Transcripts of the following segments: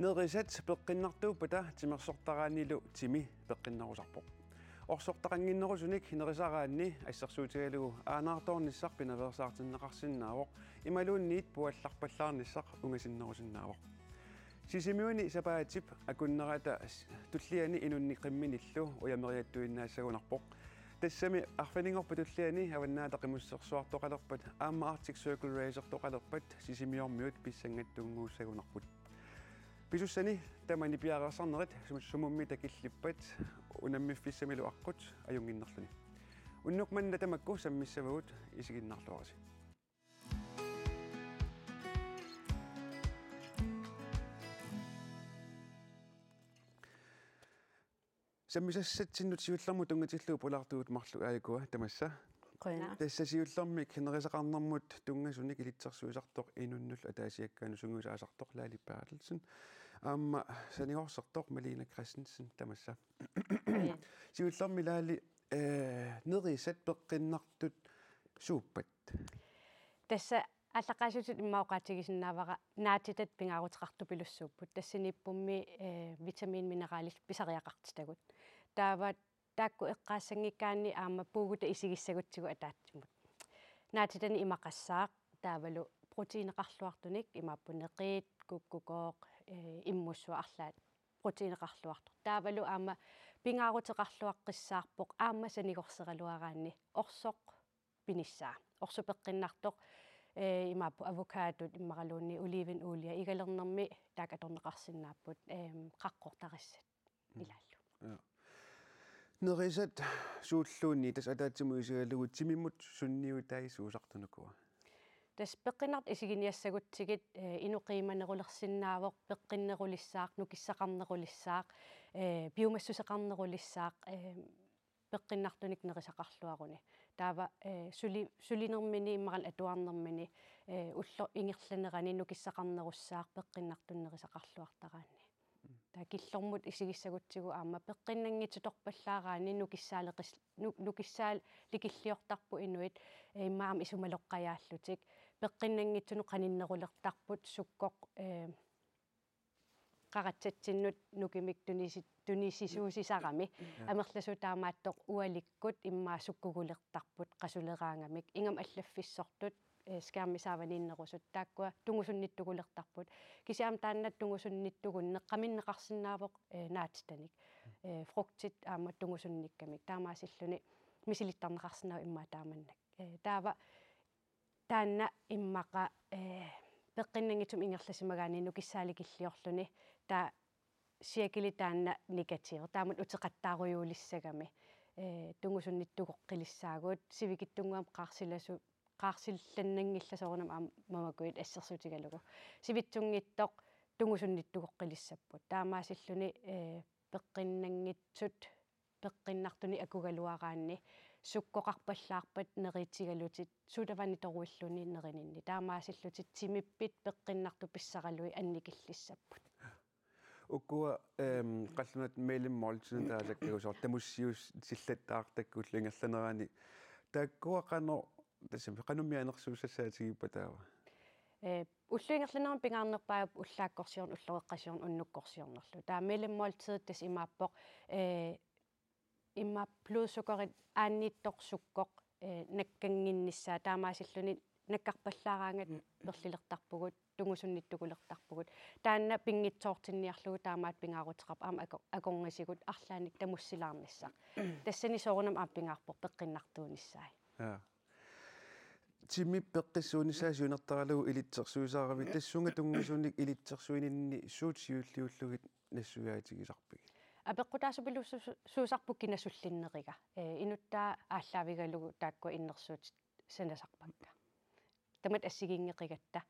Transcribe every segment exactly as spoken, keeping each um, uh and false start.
Nerisat peqqinnartuuppata timersortaraannilu timi peqqinnerusarpoq. Orsortaqannginnerusunik nerisaraanni assersuutigalugu aanaartoornissaq pinaveersaartinneqarsinnaavoq imaluunniit puallarpallaarnissaq ungasinnerusinnaavoq. Sisimiuni sapaatip akunnerata s-, tulliani inunnik qimminillu ujameriattuinnaassagunarpoq. Tassami arfininngorpat tulliani Avannaata Qimussersuartoqalerpat aamma Arctic Circle Racertoqalerpat Sisimiormiut pissanngakkuussagunarput. Pisussani tamani piareersarnerit sum-, sumummi takillippat unammiffissamilu aqqut ajunnginnerluni. Unnuk manna tamakku sammissavagut, isiginnaarluarisi. Sammisassatsinnut siullermut tunngatillugu pulaartugut marluk aajukua, tamassa. Qujanaq. Tassa siullermik nerisaqarnermut tunngasunik ilitsersuisartoq inunnullu ataasiakkaanut sungiusaasartoq Laali Berthelsen. Aamma sanigorsertoq Malene Christensen, tamassa. Qujan. Siullermik Laali, eh, nerisat peqqinnartut suuppat? Tassa aallaqqaasutut immaqa oqaatigisinnaavara naatitat pingaaruteqartupilussuupput. Tassaniippummi, eh, vitamin mineralit pisariaqartitagut. Taava taakku eqqaassanngikkaanni aamma puugutta isigissagutsigu ataatsimut. Naatitanik imaqassaaq taavalu proteiineqarluartunik, imaapput neqiit, kukkukooq, eh, immussuaq, arlaat proteiineqarluartoq. Taavalu aamma pingaaruteqarluaqqissaarpoq aamma sanigorseraluaraanni orsoq pinissaa. Orsoq peqqinnartoq, eh, imaapput avocadot immaqaluunniit olivenolii igalernermi taakku atorneqarsinnaapput, ehm, qaqqortarissat ilaallu. Ja. Nerisat suulluunniit tassa ataatsimut isigalugu timimut sunniutai suusartunukua? Tassa peqqinnartut isiginiassagutsigit, eh, inuk qiimanerulersinnaavoq, peqqinnerulissaaq, nukissaqarnerulissaaq, eh, piumassuseqarnerulissaaq, eh, peqqinnartunik nerisaqarluaruni. Taava, eh, suli-, sulinermini immaqaluunniit atuarnermini, eh, ulloq ingerlanerani nukissaqarnerussaaq peqqinnartunik nerisaqarluartaraanni. Taava killormut isigissagutsigu aamma peqqinnanngitsutorpallaaraanni nukissaaleqis-, nu-, nukissaalikilliortarput inuit, eh, immaqa aamma isumaloqqajaallutik. Peqqinnanngitsunut qaninnerulertarput sukkoq, eh, qaratsatsinnut nukimik tunisi-, tunisisuusisarami. Ja. Amerlasuut taamaattoq ualikkut immaqa sukkugulertarput qasuleraangamik. Ingammik allaffissortut, eh, skærmi saavaniinnerusut taakkua tungusunnittugulertarput. Kisianni taanna tungusunnittugunneq qaminneqarsinnaavoq, eh, naatitanik. Eh, frugtit aamma tungusunnikkamik. Taamaasilluni misilittarneqarsinnaavoq immaqa taamannak. Eh, taava taanna immaqa, eh, peqqinnanngitsumik ingerlasimagaanni nukissaalikilliorluni taava cirkeli taanna negativ. Taamatut uteqattaarujuulissagami. Eh, tungusunnittugoqqilissaagut, sivikitsunnguamik qaarsilasu-, qaarsillannanngillat soorunami aamma mamakuit assersuutigalugu. Sivitsunngitsoq tungusunnittugoqqilissapput. Taamaasilluni, eh, peqqinnanngitsut peqqinnartunik akugaluaraanni sukkoqarpallaarpat neriitigalutit sodavanditorujulluni nerininni. Taamaasillutit timippit peqqinnartut pissaralugit annikillissapput. Ukua, ehm, qallunaatut mellemmåltidit taasakkagut soorlu tamussiuussillattaartakkagut ullup ingerlanerani. Taakkua qanoq, tassami qanoq mianersuussaatigippata taava? Eh, ullup ingerlanerani pingaarnerpaavoq ullaakkorsiorneq, ulloqeqqasiorneq, unnukkorsiornerlu. Taava mellemmåltidit tassa imaappoq, eh, immaqa blodsukkerit aaniittoq sukkoq, eh, nakkannginnissaa, taamaasilluni nakkarpallaaraangat perlilertarpugut, tungusunnittugulertarpugut. Taanna pinngitsoortinniarlugu taamaattoq pingaaruteqarpoq aamma ako-, akornisigut arlaannik tamussilaarnissaq. Tassani soorunami aamma pingaarpoq peqqinnartuunissaat. Ja. Timi peqqissuunissaa siunertaralugu ilitsersuisaaravit, tassunga tunngasunik ilitsersuininni suut siulliullugit nassuiaatigisarpigit? Apeqqutaasupilussu-, suusarput kina sullinneriga. Eh, inuttaa aallaavigalugu taakkua innersuutit sanasarpakka. Tamatta assigiinngeqigatta,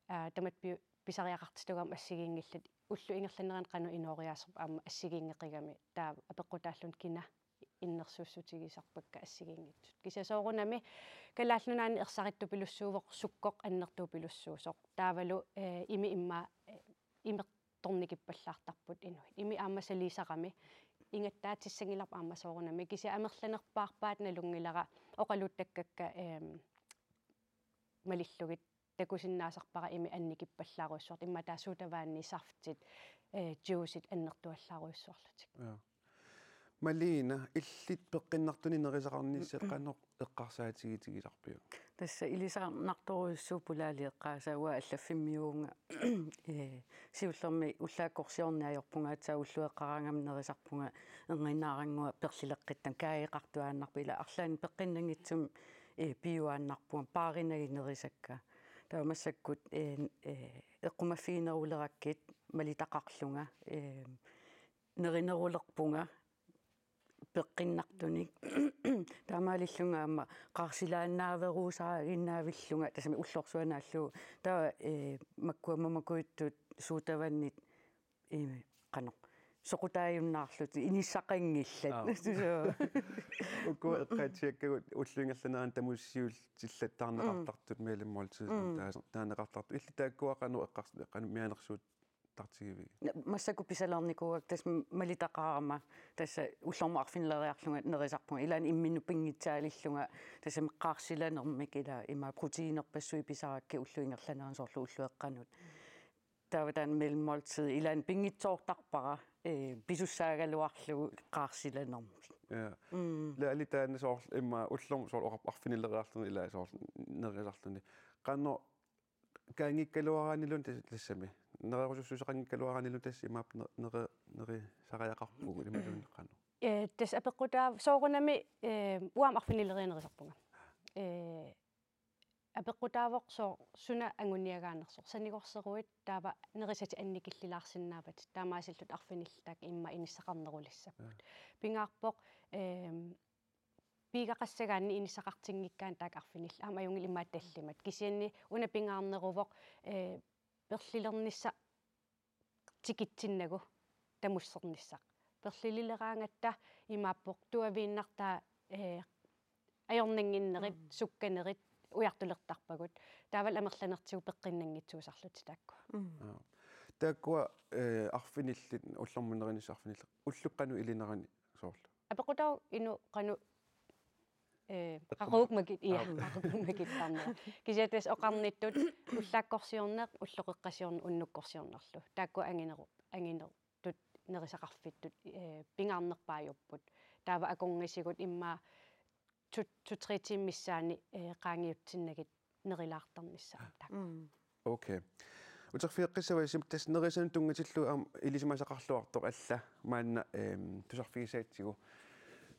aa, tamatta pi-, pisariaqartitagami assigiinngillat, ullup ingerlanerani qanoq inooriaaserput aamma assigiinngeqigami, taava apeqqutaalluni kina innersuussutigisarpakka assigiinngitsut. Kisianni soorunami Kalaallit Nunaanni ersarittupilussuuvoq sukkoq annertupilussuusoq. Taavalu, eh, imi immaqa, eh, imertornikippallaartarput inuit. Imi aamma saliisarami. Ingattaatissanngilarput aamma soorunami. Kisianni amerlanerpaarpaat nalunngilara oqaluuttakkakka, ehm, malillugit takusinnaasarpara imi annikippallaarujussuartut, immaqa taava sodavandi, saftit, eh, juicit annertuallaarujussuarlutik. Ja. Malene, illit peqqinnartunik nerisaqarnissat qanoq eqqarsaatigitigisarpiuk? Tassa ilisarnartorujussuuvoq pulaali eqqaasaa, uanga allaffimmiuuvunga, eh, siullermik ullaakkorsiorneq ajorpunga, aatsaat ulloqeqqaraangama nerisarpunga, erniinnaarannguaq perlileqqittama kaageqartuaannarpoq, ila arlaannik peqqinnanngitsumik, eh, piuaannarpunga, paarinagit nerisakka. Taava massakkut, eh, eh, eqqumaffiginerulerakkit malitaqarlunga, eh, nerinerulerpunga peqqinnartunik. Taamaalillunga aamma qaarsilaannaaveruusaaginnaavilluga, tassami ullorsuaq naallugu. Taava, eh, makkua mamakujuttut sodavandit, eh, qanoq, soqutaajunnaarlutik inissaqanngillat. Aap. Suu. Uku eqqaatsiakkagut ullup ingerlanerani tamussiullutik taarneqartartut, mm, mellemmåltid, mm, taas-, taarneqartartut. Illit taakkua qanoq eqqars-, qanoq mianersuut tartigivigit? Na-, massakkut pisalernikuuakka, tassa malitaqarama, tassa ullormut arfinileriarlunga nerisarpunga, ilaanni imminnut pinngitsaalillunga, tassami qaarsilanermik, ila ima proteiinerpassuit pisarakkit ullup ingerlanerani, soorlu ulloqeqqanut. Taava taanna mellemmåltid, ilaanni pinngitsoortarpara, eh, pisussaagaluarlugu qaarsilanermik. Ja. Mm. Ila ali taanna soorlu ima ullormut soorlu oqarpoq arfinileriarluni, ila soorlu nerisarluni. Qanoq kaanngikkaluaraanniluunniit tas-, tassami. Nererusussuseqanngikkaluaraanniluunniit tassa imaappoq ne-, neri-, nerisariaqarpugut imaluunniit qanoq? Eh, tassa apeqqutaavoq soorunami, eh, uanga arfinileriarnerisarpunga. Eh, apeqqutaavoq sooq suna anguniagaanersoq. Sanigorseruit taava nerisatit annikillilaarsinnaavatit. Taamaasillutik arfinillit taakku immaqa inissaqarnerulissapput. Ja. Pingaarpoq, eh, piigaqassagaanni inissaqartinngikkaanni taakku arfinillit. Aamma ajunngilaq imaattoq tallimat. Kisianni una pingaarneruvoq, eh, perlilernissaq tikitsinnagu tamussernissaq. Perlilileraangatta imaappoq tuaviinnartaa, eh, ajornannginnerit, mm, sukkanerit ujartulertarpagut. Taavalu amerlanertigut peqqinnanngitsuusarlutik taakku. Mm. Ja. Taakkua, eh, arfinillit, ullormut nerinissat arfinillit, ullup qanoq ilinerani soorlu? Apeqqutaavoq inuk qanoq, eh, eqquma-, qaqugukkit, ja, aap, qaqugukkit tarnera. Kisianni tassa oqarnittut ullaakkorsiorneq, ulloqeqqasiorneq, unnukkorsiornerlu. Taakku angineru-, anginertut nerisaqarfittut, eh, pingaarnerpaajupput. Taava akornisigut immaqa to, to-tre tiimit missaanni, eh, qaangiutsinnagit nerilaartarnissaat taakku. Mm. Okay. Uterfigeqqissavassi tassa nerisanut tunngatillugu aamma ilisimasaqarluartoq alla maanna, ehm, tusarfigissagatsigu.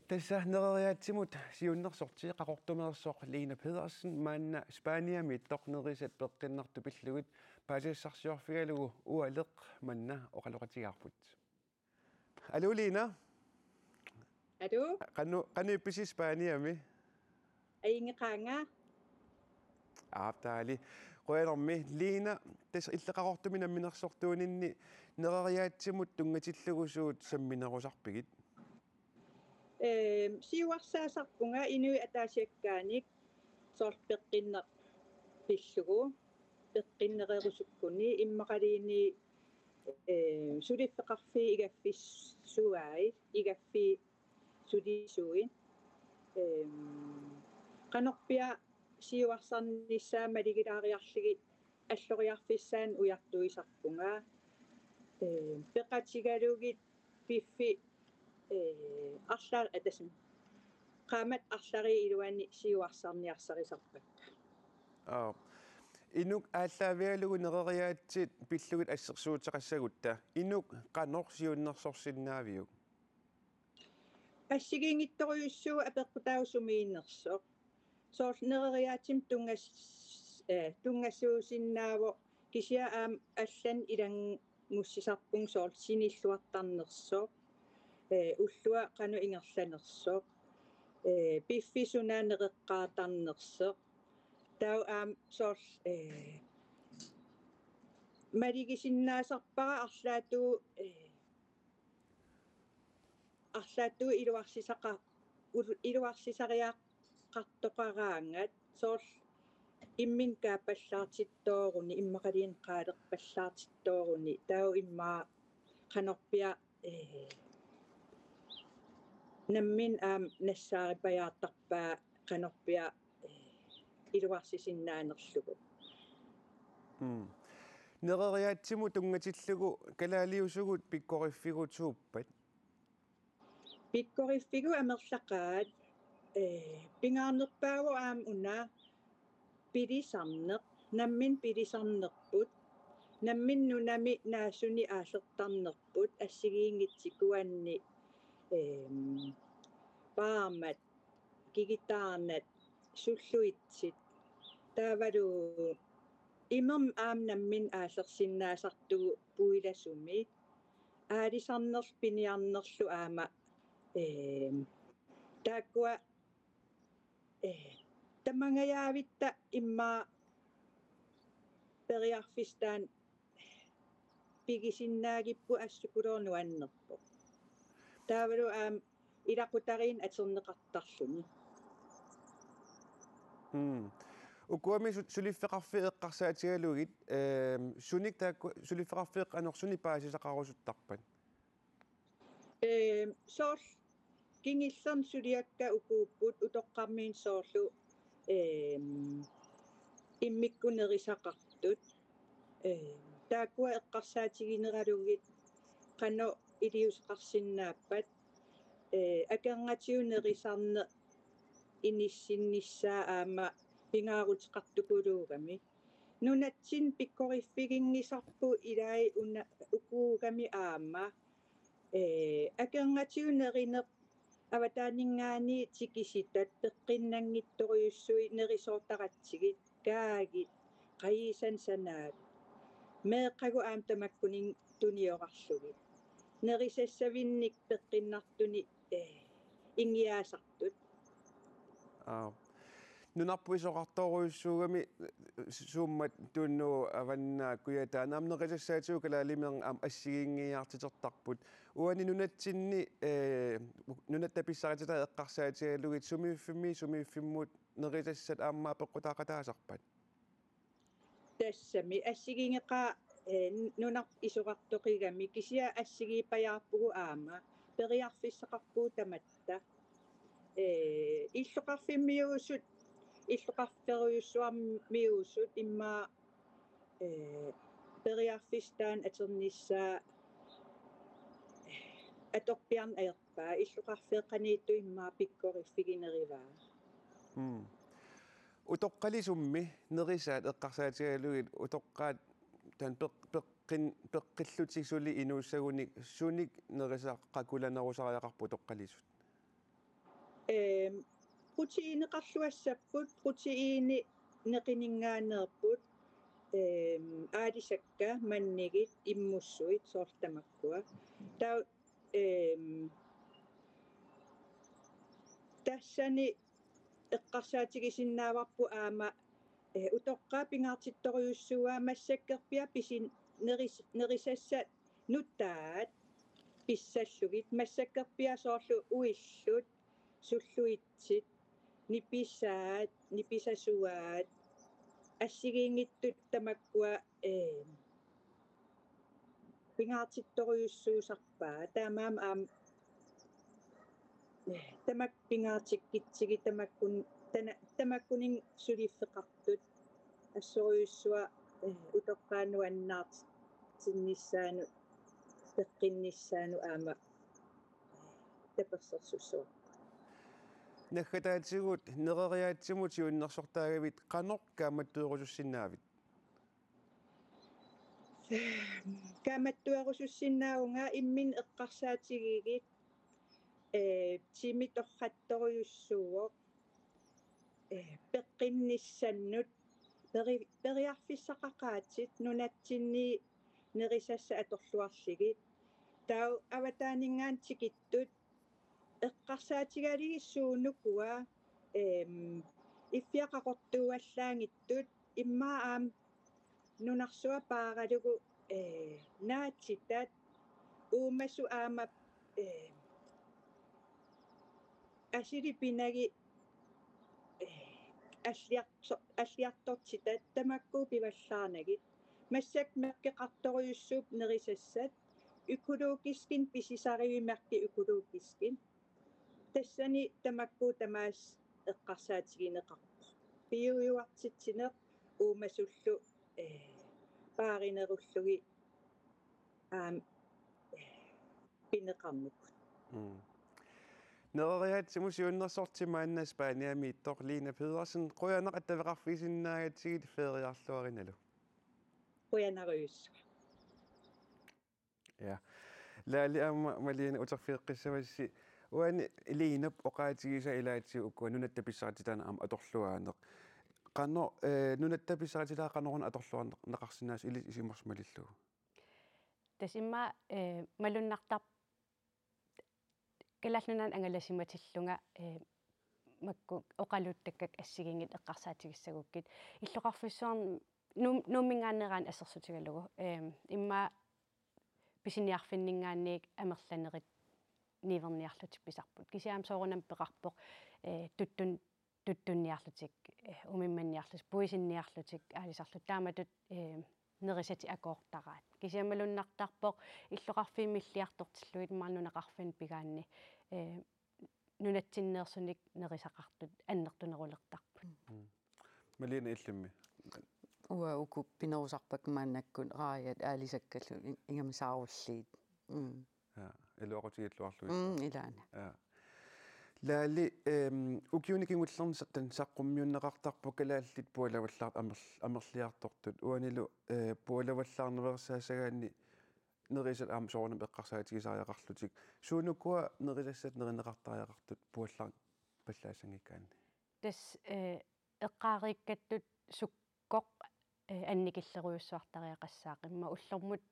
Tassa nereriaatsimut siunnersorti Qaqortumeersoq Lina Pedersen maanna Spaniamiittoq nerisat peqqinnartut pillugit paasisassarsiorfigalugu ualeq manna oqaloqatigaarput. Aluu, Lina. Aluu. Qanoq, qanoq ippisi Spaniami? Ajunngilanga. Aap, taali. Qujanarmi. Lina, tassa illit Qaqortumi namminersortuuninni nereriaatsimut tunngatillugu suut samminerusarpigit? Ehm, siuarsaasarpunga inuit ataasiakkaanik soorlu peqqinneq pillugu, peqqinnererusukkuni immaqaluunniit, ehm, suliffeqarfiit igaffissuai, igaffii sulisuit. Ehm, qanorpiaq siuarsarnissaa maligilaariarlugit alloriarfissaanut ujartuisarpunga. Ehm, peqatigalugit piffissaq, eh, arla-, eh, tassami. Qaammat arlallit iluanni siuarsarniarsarisarpakka. Aap. Inuk aallaavigalugu nereriaatsit pillugit assersuuteqassagutta. Inuk qanoq siunnersorsinnaaviuk? Assigiinngitsorujussuuvoq apeqqutaavoq sumiinnersoq. Soorlu nereriaatsimut tunngas-, eh, tunngasuusinnaavoq kisianni aamma allanik ilanngussisarpunga soorlu sinilluartarnersoq, eh, ulloq qanoq ingerlanersoq, eh, piffissaq suna nereqqaartarnersoq. Taava aamma soorlu, eh, maligisinnaasarpara arlaatigut, eh, arlaatigut iluarsisaqa-, ul-, iluarsisariaqartoqaraangat soorlu imminut kaappallaartittooruni, immaqaluunniit qaalerpallaartittooruni, taava immaqa qanorpiaq, eh, nammineq aamma nassaaripajaartarpaa qanorpiaq, eh, iluarsisinnaanerlugu. Mm. Nereriaatsimut tunngatillugu kalaaliusugut pikkoriffigut suuppat? Pikkoriffigut amerlaqaat, ee, pingaarnerpaavoq aamma una pilisarneq, nammineq pilisarnerput, nammineq nunami naasunik aallertarnerput, assigiinngitsut uanni, eem, paarmat, kigitaarnat, sulluitsit, taavalu imermik aamma nammineq aallersinnaasartugut puilasumi, aalisarnerlu piniarnerlu aamma, eem, taakkua, ee, tamangajavitta immaqa periarfissaq taanna pigisinnaagipput, assut ukuluunniit nuannerpoq. Taavalu aamma ilaqutariinnik atorneqartarluni. Mm. Ukuami su-, suliffeqarfiit eqqarsaatigalugit, eem, sunik taakku suliffeqarfiit qanoq sunik paasisaqarusuttarpat? Eem, soorlu kingullermik suliakka ukuupput utoqqarmiinneq soorlu, eem, immikkut nerisaqartut. Eem, taakkua eqqarsaatigineralugit qanoq iliuuseqarsinnaappat, ee, akornatigut nerisarneq inissinnissaa aamma pingaaruteqartukuluugami. Nunatsinni pikkoriffiginngisarput ilai una ukuugami aamma, ee, akornatigut nerineq avataaninngaanniit tikisitat peqqinnanngitsorujussuit nerisoortaratsigit, kaagit, qajisanik sanaat. Meeqqagut aamma tamakkuninnga tuniorarlugit. Nerisassavinnik peqqinnartunik, ee, ingiaasartut. Aap. Nunarput isorartorujussuugami, eh, Suummat, Tunuu, Avannaata, Kujataani aamma nerisassaatigut kalaalimeerneq aamma assigiinngiiaartitertarput. Uani nunatsinni, eh, nunatta pissarititai eqqarsaatigalugit sumiiffimmi, sumiiffimmut nerisassat aamma peqqutaaqataasarpat? Tassami assigiinngeqaaq, eh, nunarput isorartoqigami, kisianni assigiippajaarpugut aamma periarfissaqarpugut tamatta. Ee, illoqarfimmiuusut, illoqarferujussuarmiuusut immaqa, ee, periarfissaq taanna atornissaa, ee, atorpiarneq ajorpaa, illoqarfeeqqaniittoq immaqa pikkoriffiginerivaa. Mm. Utoqqalisummi nerisaat eqqarsaatigalugit utoqqaat taanna peq-, peqqin-, peqqillutik suli inuussagunik sunik nerisat qakulanerusariaqarput utoqqalisut? Ehm, proteiineqarluassapput, proteiini neqininngaanneerput, ehm, aalisakkat, mannigit, immussuit, soorlu tamakkua. Taava, ehm, tassani eqqarsaatigisinnaavarput aamma, eh, utoqqaat pingaartittorujussuuaat massakkorpiaq pisin-, neris-, nerisassat nutaat pissallugit, massakkorpiaq soorlu uillut, sulluitsit, nipisaat, nipisasuaat, assigiinngitsut tamakkua, eh, pingaartittorujussuusarpaat. Taamaammat aamma, eh, tamakku pingaartikkutsigit tamakkun-, tana-, tamakkuninnga suliffeqartut assorujussuaq, eh, utoqqaannut annaartinnissaanut, peqqinnissaanut aamma tapersersussavarput. Naggataatigut nereriaatsimut siunnersortaagavit qanoq kaammattuerusussinnaavit? Kaammattuerusussinnaavunga imminut eqqarsaatigigit, eh, timi torrattorujussuuvoq, eh, peqqinnissannut peri-, periarfissaqaqaatit nunatsinni nerisassat atorluarlugit. Taava avataaninngaanniit tikittut eqqarsaatigalugit suunukua, ehm, iffiat qaqortuuallaanngitsut immaqa aamma nunarsuaq paaralugu, eh, naatsitat uumasut aamma, eh, asuli pinagit, eh, alliarto-, alliartortitat tamakku pivallaarnagit. Massakkut mærkeqartorujussuupput nerisassat, økologiskinut pisisarivit mærke økologiskinut. Tassani tamakku tamaasa eqqarsaatigineqarpoq. Piujuartitsineq uumasullu, eh, paarinerullugit aamma pineqarnikut. Mm. Nereriaatsimut siunnersortit maanna Spaniamiittoq Line Pedersen, qujanaq attaveqarfigisinnaagakkit feriarluarinalu. Qujanarujussuaq. Ja. Laali aamma Malene uterfigeqqissavassi uani Linep oqaatigisaa ilaatigut ukua nunatta pissarititaanut aamma atorluaaneq. Qanoq, eh, nunatta pissarititaat qanoruna atorluarneqarsinnaasut ilissi isummersimalillugu? Tassa immaqa, eh, malunnartarpoq Kalaallit Nunaannut angalasimatillunga, eh, makku oqaluuttakkakka assigiinngitsut eqqarsaatigissagukkit. Illoqarfissuarni Nuum-, Nuumminngaanneeraanni assersuutigalugu, eh, immaqa pisiniarfinninngaanniit amerlanerit niuerniarlutik pisarput. Kisianni soorunami peqarpoq, eh, tuttun-, tuttunniarlutik, eh, umimmanniarlutik, puisinniarlutik, aalisarlutik taamatut, eh, nerisatik akoortaraat. Kisianni malunnartarpoq illoqarfiit milliartortillugit maani nunaqarfinni pigaanni, eh, nunatsinneersunik nerisaqartut annertunerulertarput. Mm. Malene, illimmi? Uanga uku pinerusarpakka maannakkut raajat aalisakkallu in-, ingammik saarulliit. Mm. Ja, iluaqutigilluarlugit. Mm, ilaana. Ja. Laali, ehm, ukiuni kingullerni sa-, taanna saqqummiunneqartarpoq kalaallit pualavallaartut amerl-, amerliartortut. Uanilu, eh, pualavallaarniveersaassagaanni nerisat aamma soorunami eqqarsaatigisariaqarlutik. Suunukua nerisassat nerineqartariaqartut puallarpallaassanngikkaanni? Tassa, eh, eqqaariikkattut sukkoq, eh, annikillerujussuartariaqassaaq. Immaqa ullormut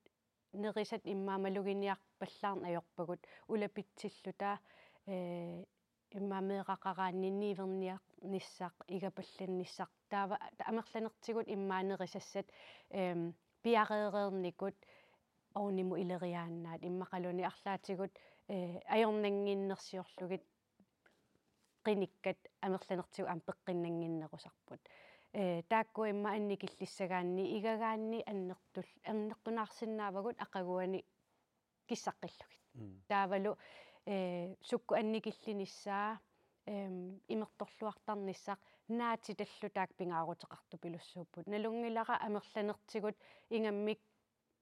nerisat immaqa maluginiarpallaarneq ajorpagut ulapitsilluta, eh, immaqa meeraqaraanni niuerniarnissaq, igapallannissaq. Taava amerlanertigut immaqa nerisassat, ehm, piareereernikut ovnimut ileriaannaat immaqaluunniit arlaatigut, eh, ajornannginnersiorlugit qinikkat amerlanertigut aamma peqqinnannginnerusarput. Eh, taakkua immaqa annikillissagaanni igagaanni annertul-, annertunaarsinnaavagut aqaguani kissaqqillugit. Mm. Taavalu, eh, sukkut annikillinissaa, ehm, imertorluartarnissaq naatitallu taakku pingaaruteqartupilussuupput. Nalunngilara amerlanertigut ingammik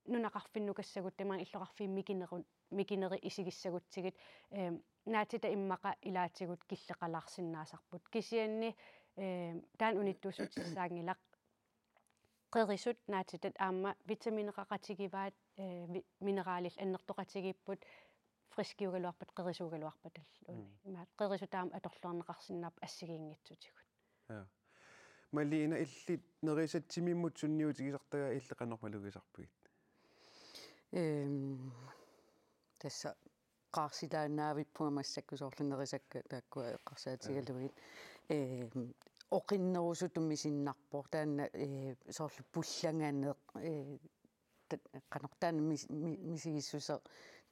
nunaqarfinnukassagut tamaani illoqarfiit mikineru-, mikinerit isigissagutsigit, ehm, naatitat immaqa ilaatigut killeqalaarsinnaasarput. Kisianni, ehm, taanna unittuussutissaanngilaq. Qerisut naatitat aamma vitamineqaqatigivaat, eh, vi-, mineralit annertoqatigiipput, friskiugaluarpat, qerisuugaluarpat talluun. Mm. Imaat qerisut aamma atorluarneqarsinnaapput assigiinngitsutigut. Ja. Malene, illit nerisat timimmut sunniutigisartagaat illit qanoq malugisarpigit? Ehm, tassa qaarsilaannaavippunga massakkut soorlu nerisakka taakkua eqqarsaatigalugit. Ehm, oqinnerusutut misinnarpoq taanna, eh, soorlu pullanganeq, eh, ta-, qanoq taanna mis-, mi-, misigissuseq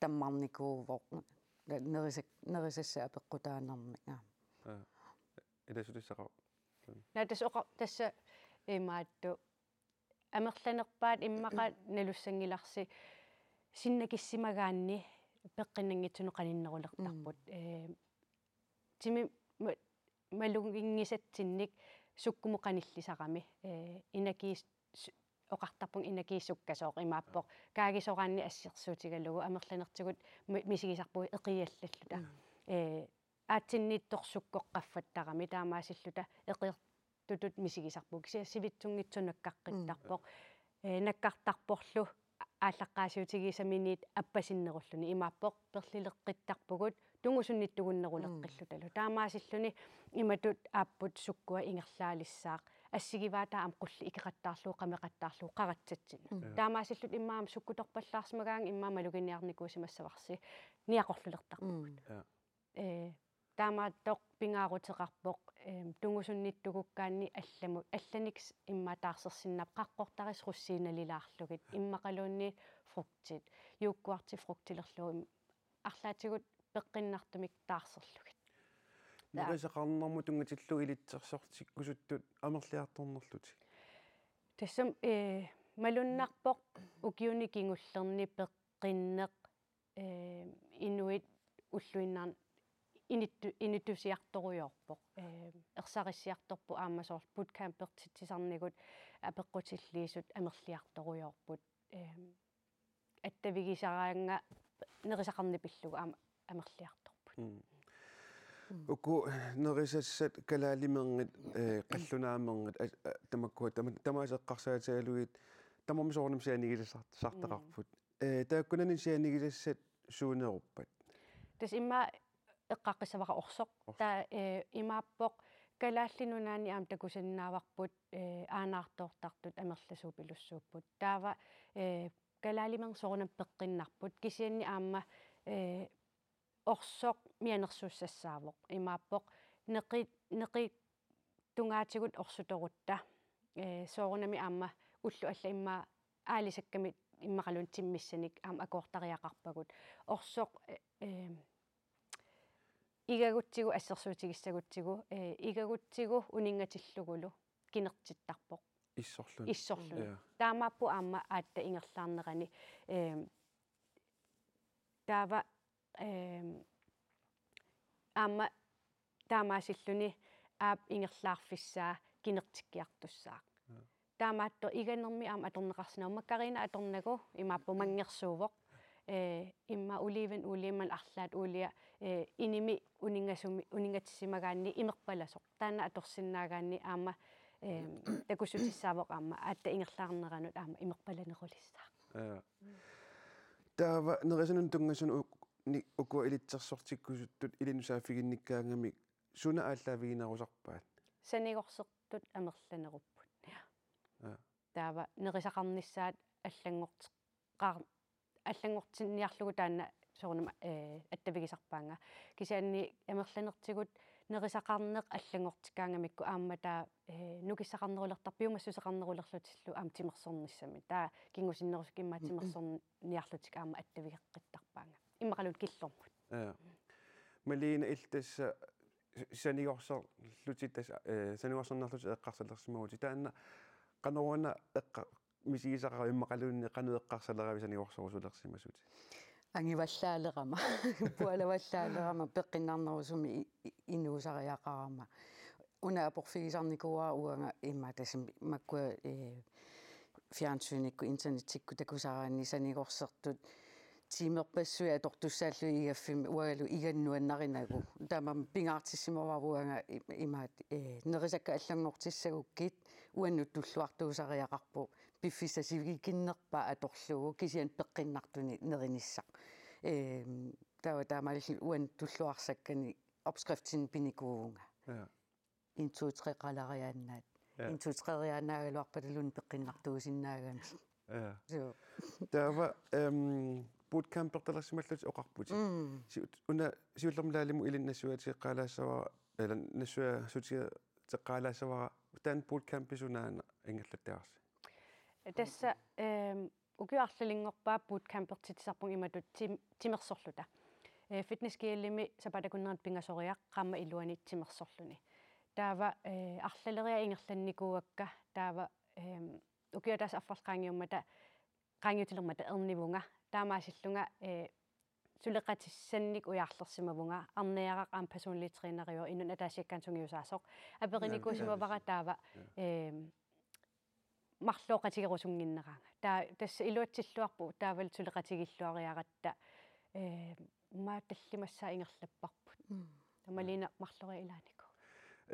tammarnikuuvoq. Nerisak-, nerisassat apeqqutaanermik. Aa. Aa. Ilasutissaqar-. Naa, tassa oqa-, tassa imaattoq amerlanerpaat immaqa nalussanngilarsi sinnakissimagaanni peqqinnanngitsunut qaninnerulertarput. Mm. Eh, timi ma-, maluginngisatsinnik sukkumut qanillisarami. Eh, inakis-, su-, oqartarpunga inakiissukkasooq imaappoq. Kaagisoraanni assersuutigalugu amerlanertigut mi-, misigisarpugut eqiallalluta. Mm. Eh, aatsinniittoq sukkoq qaffattarami taamaasilluta eqiortutut misigisarpugut. Kisianni sivitsunngitsoq nakkaqqittarpoq. Mm. Eh, nakkartarporlu aallaqqaasiutigisaminiit appasinnerulluni imaappoq perlileqqittarpugut tungusunnittugunneruleqqillutalu. Mm. Taamaasilluni imatut aapput sukkua ingerlaalissaaq. Assigivaataa aamma qulleq ikeqattaarlugu, qameqattaarlugu, qaratsatsinnik. Mm. Taamaasilluta immaqa aamma sukkutorpallaarsimagaangat immaqa maluginiarnikuusimassavarsi niaqorlulertarpugut. Mm. Ja. Eh, taamaattoq pingaaruteqarpoq, eh, tungusunnittugukkaanni allamut, allanik s-, immaqa taarsersinnaapput qaqqortarissat russiinalilaarlugit, immaqaluunniit frugtit, yoghurtit frugtilerlugu im-, arlaatigut peqqinnartumik taarserlugit. Nerisaqarnermut tunngatillugu ilitsersortikkusuttut amerliartornerlutik. Tassami, eh, malunnarpoq ukiuni kingullerni peqqinneq, eh, inuit ulluinnarni inittu-, inittusiartorujoorpoq. Ehm, ersarissiartorpoq aamma soorlu bootcampertitsisarnigut apeqqutilliisut amerliartorujoorput. Ehm, attavigisaraannga nerisaqarneq pillugu aamma amerliartorput. Mm. Uku nerisassat kalaalimerngit, eh, qallunaamerngit, a-, a-, tamakkua tama-, tamaasa eqqarsaatigalugit tamarmik soorunami sianigisassartaqarput. Eh, taakkunani sianigisassat suuneruppat? Tassa immaqa eqqaaqqissavara Orsoq. Orsoq. Taava, eh, imaappoq Kalaallit Nunaanni aamma takusinnaavarput, eh, aanaartoortartut amerlasuupilussuupput. Taava, eh, kalaalimerngit soorunami peqqinnarput. Kisianni aamma, eh, Orsoq mianersuussassaavoq. Imaappoq neqi-, neqit tungaatigut orsutorutta. Eh, soorunami aamma ullut allat immaqa aalisakkamik immaqaluunniit timmissanik aamma akoortariaqarpagut. Orsoq, eh, eh, igagutsigu assersuutigissagutsigu, eh, igagutsigu uninngatillugulu kinertittarpoq. Issorluni. Issorluni. Ja. Taamaappoq aamma aatsaat ingerlaarnerani, eh, taava, eh, aamma taamaasilluni aap ingerlaarfissaa kinertikkiartussaaq. Ja. Taamaattoq iganermi aamma atorneqarsinnaavoq, margarina atornagu imaappoq manngersuuvoq. Eh, immaqa oliven, oliven arlaat olie, eh, inimi uninngasumi-, uninngatissimagaanni imerpalasoq. Taanna atorsinnaagaanni aamma, eh, takussutissaavoq aamma aatsaat ingerlaarneranut aamma imerpalanerulissaaq. Ja. Taava nerisanut tunngasunut uk-, ni-, ukua ilitsersortikkusuttut ilinnut saaffiginnikkaangamik suna aallaaviginerusarpaat? Sanigorsertut amerlanerupput. Ja. Ja. Taava nerisaqarnissaat allanngorti-, qar-, allanngortinniarlugu taanna soorunami, eh, attavigisarpaannga. Kisianni amerlanertigut nerisaqarneq allanngortikkaangamikku aamma taava, eh, nukissaqarnerulertarpoq piumassuseqarnerulerlutillu aamma timersornissamik. Taava kingusinnerusukkut immaqa timersorniarlutik aamma attavigeqqittarpaannga. Immaqaluunniit killormut. Ja. Malene, illit tassa sanigorserlutit tassa, eh, sanigorsarniarlutit eqqarsalersimavutit. Taanna qanoruna eqqa-, misigisaqaruit immaqaluunniit qanoq eqqarsaleravit sanigorsorusulersimasutit? Angivallaalerama, pualavallaalerama, peqqinnarnerusumik i-, i-, inuusariaqarama. Una aporfigisarnikuuara uanga immaqa tassami makkua, eh, fjernsynikkut internettikkut takusaraanni sanigorsertut tiimerpassuit atortussaallugit igaffimmi uangalu igannuannarinagu. Taamaammat pingaartissimavara uanga i-, imaattoq, eh, nerisakkat allanngortissagukkit uannut tulluartuusariaqarpoq piffissap sivikinnerpaaq atorlugu kisianni peqqinnartunik nerinissaq. Ehm, taava taamaalilluni uannut tulluarsakkanik opskriftinik pinikuuvunga. Ja. En to tre-qaleriaannaat. Ja. En to tre-riaannaagaluarpataluunniit peqqinnartuusinnaagami. Ja. Suu. Taava, ehm, bootcampertalersimallutit oqarputit. Mm. Si-, una siullermik laalimut ilinnut nassuiaateqqaalaassavara, eller nassuiaateqqaalaassavara, taanna bootcampi sunaana ingerlattaarsi? Tassa, ehm, ukioq arlalinngorpaa bootcampertitsisarpunga imatut tim-, timersorluta. Eh, Fitness G L-imi sapaatip akunnerani pingasoriaq qaammat iluani timersorluni. Taava, eh, arlaleriarlunga ingerlannikuuakka, taava, ehm, ukioq ataaseq affarlu qaangiummata, qaangiutilermata ernivunga. Taamaasillunga, eh, suleqatissannik ujaarlersimavunga, Arnajaraq aamma personlig træneriuvoq, inunnut ataasiakkaanut sungiusaasoq. Aperinikuusimavara taava, ja, ehm, marluk oqaatigerusunnginneraanga. Taava tassa iluatsilluarpoq taavalu suleqatigilluariaratta, eh, immaqa tallimassaat ingerlapparput. Mm. Taava Malene marloriarlunga ilaanikuuvoq.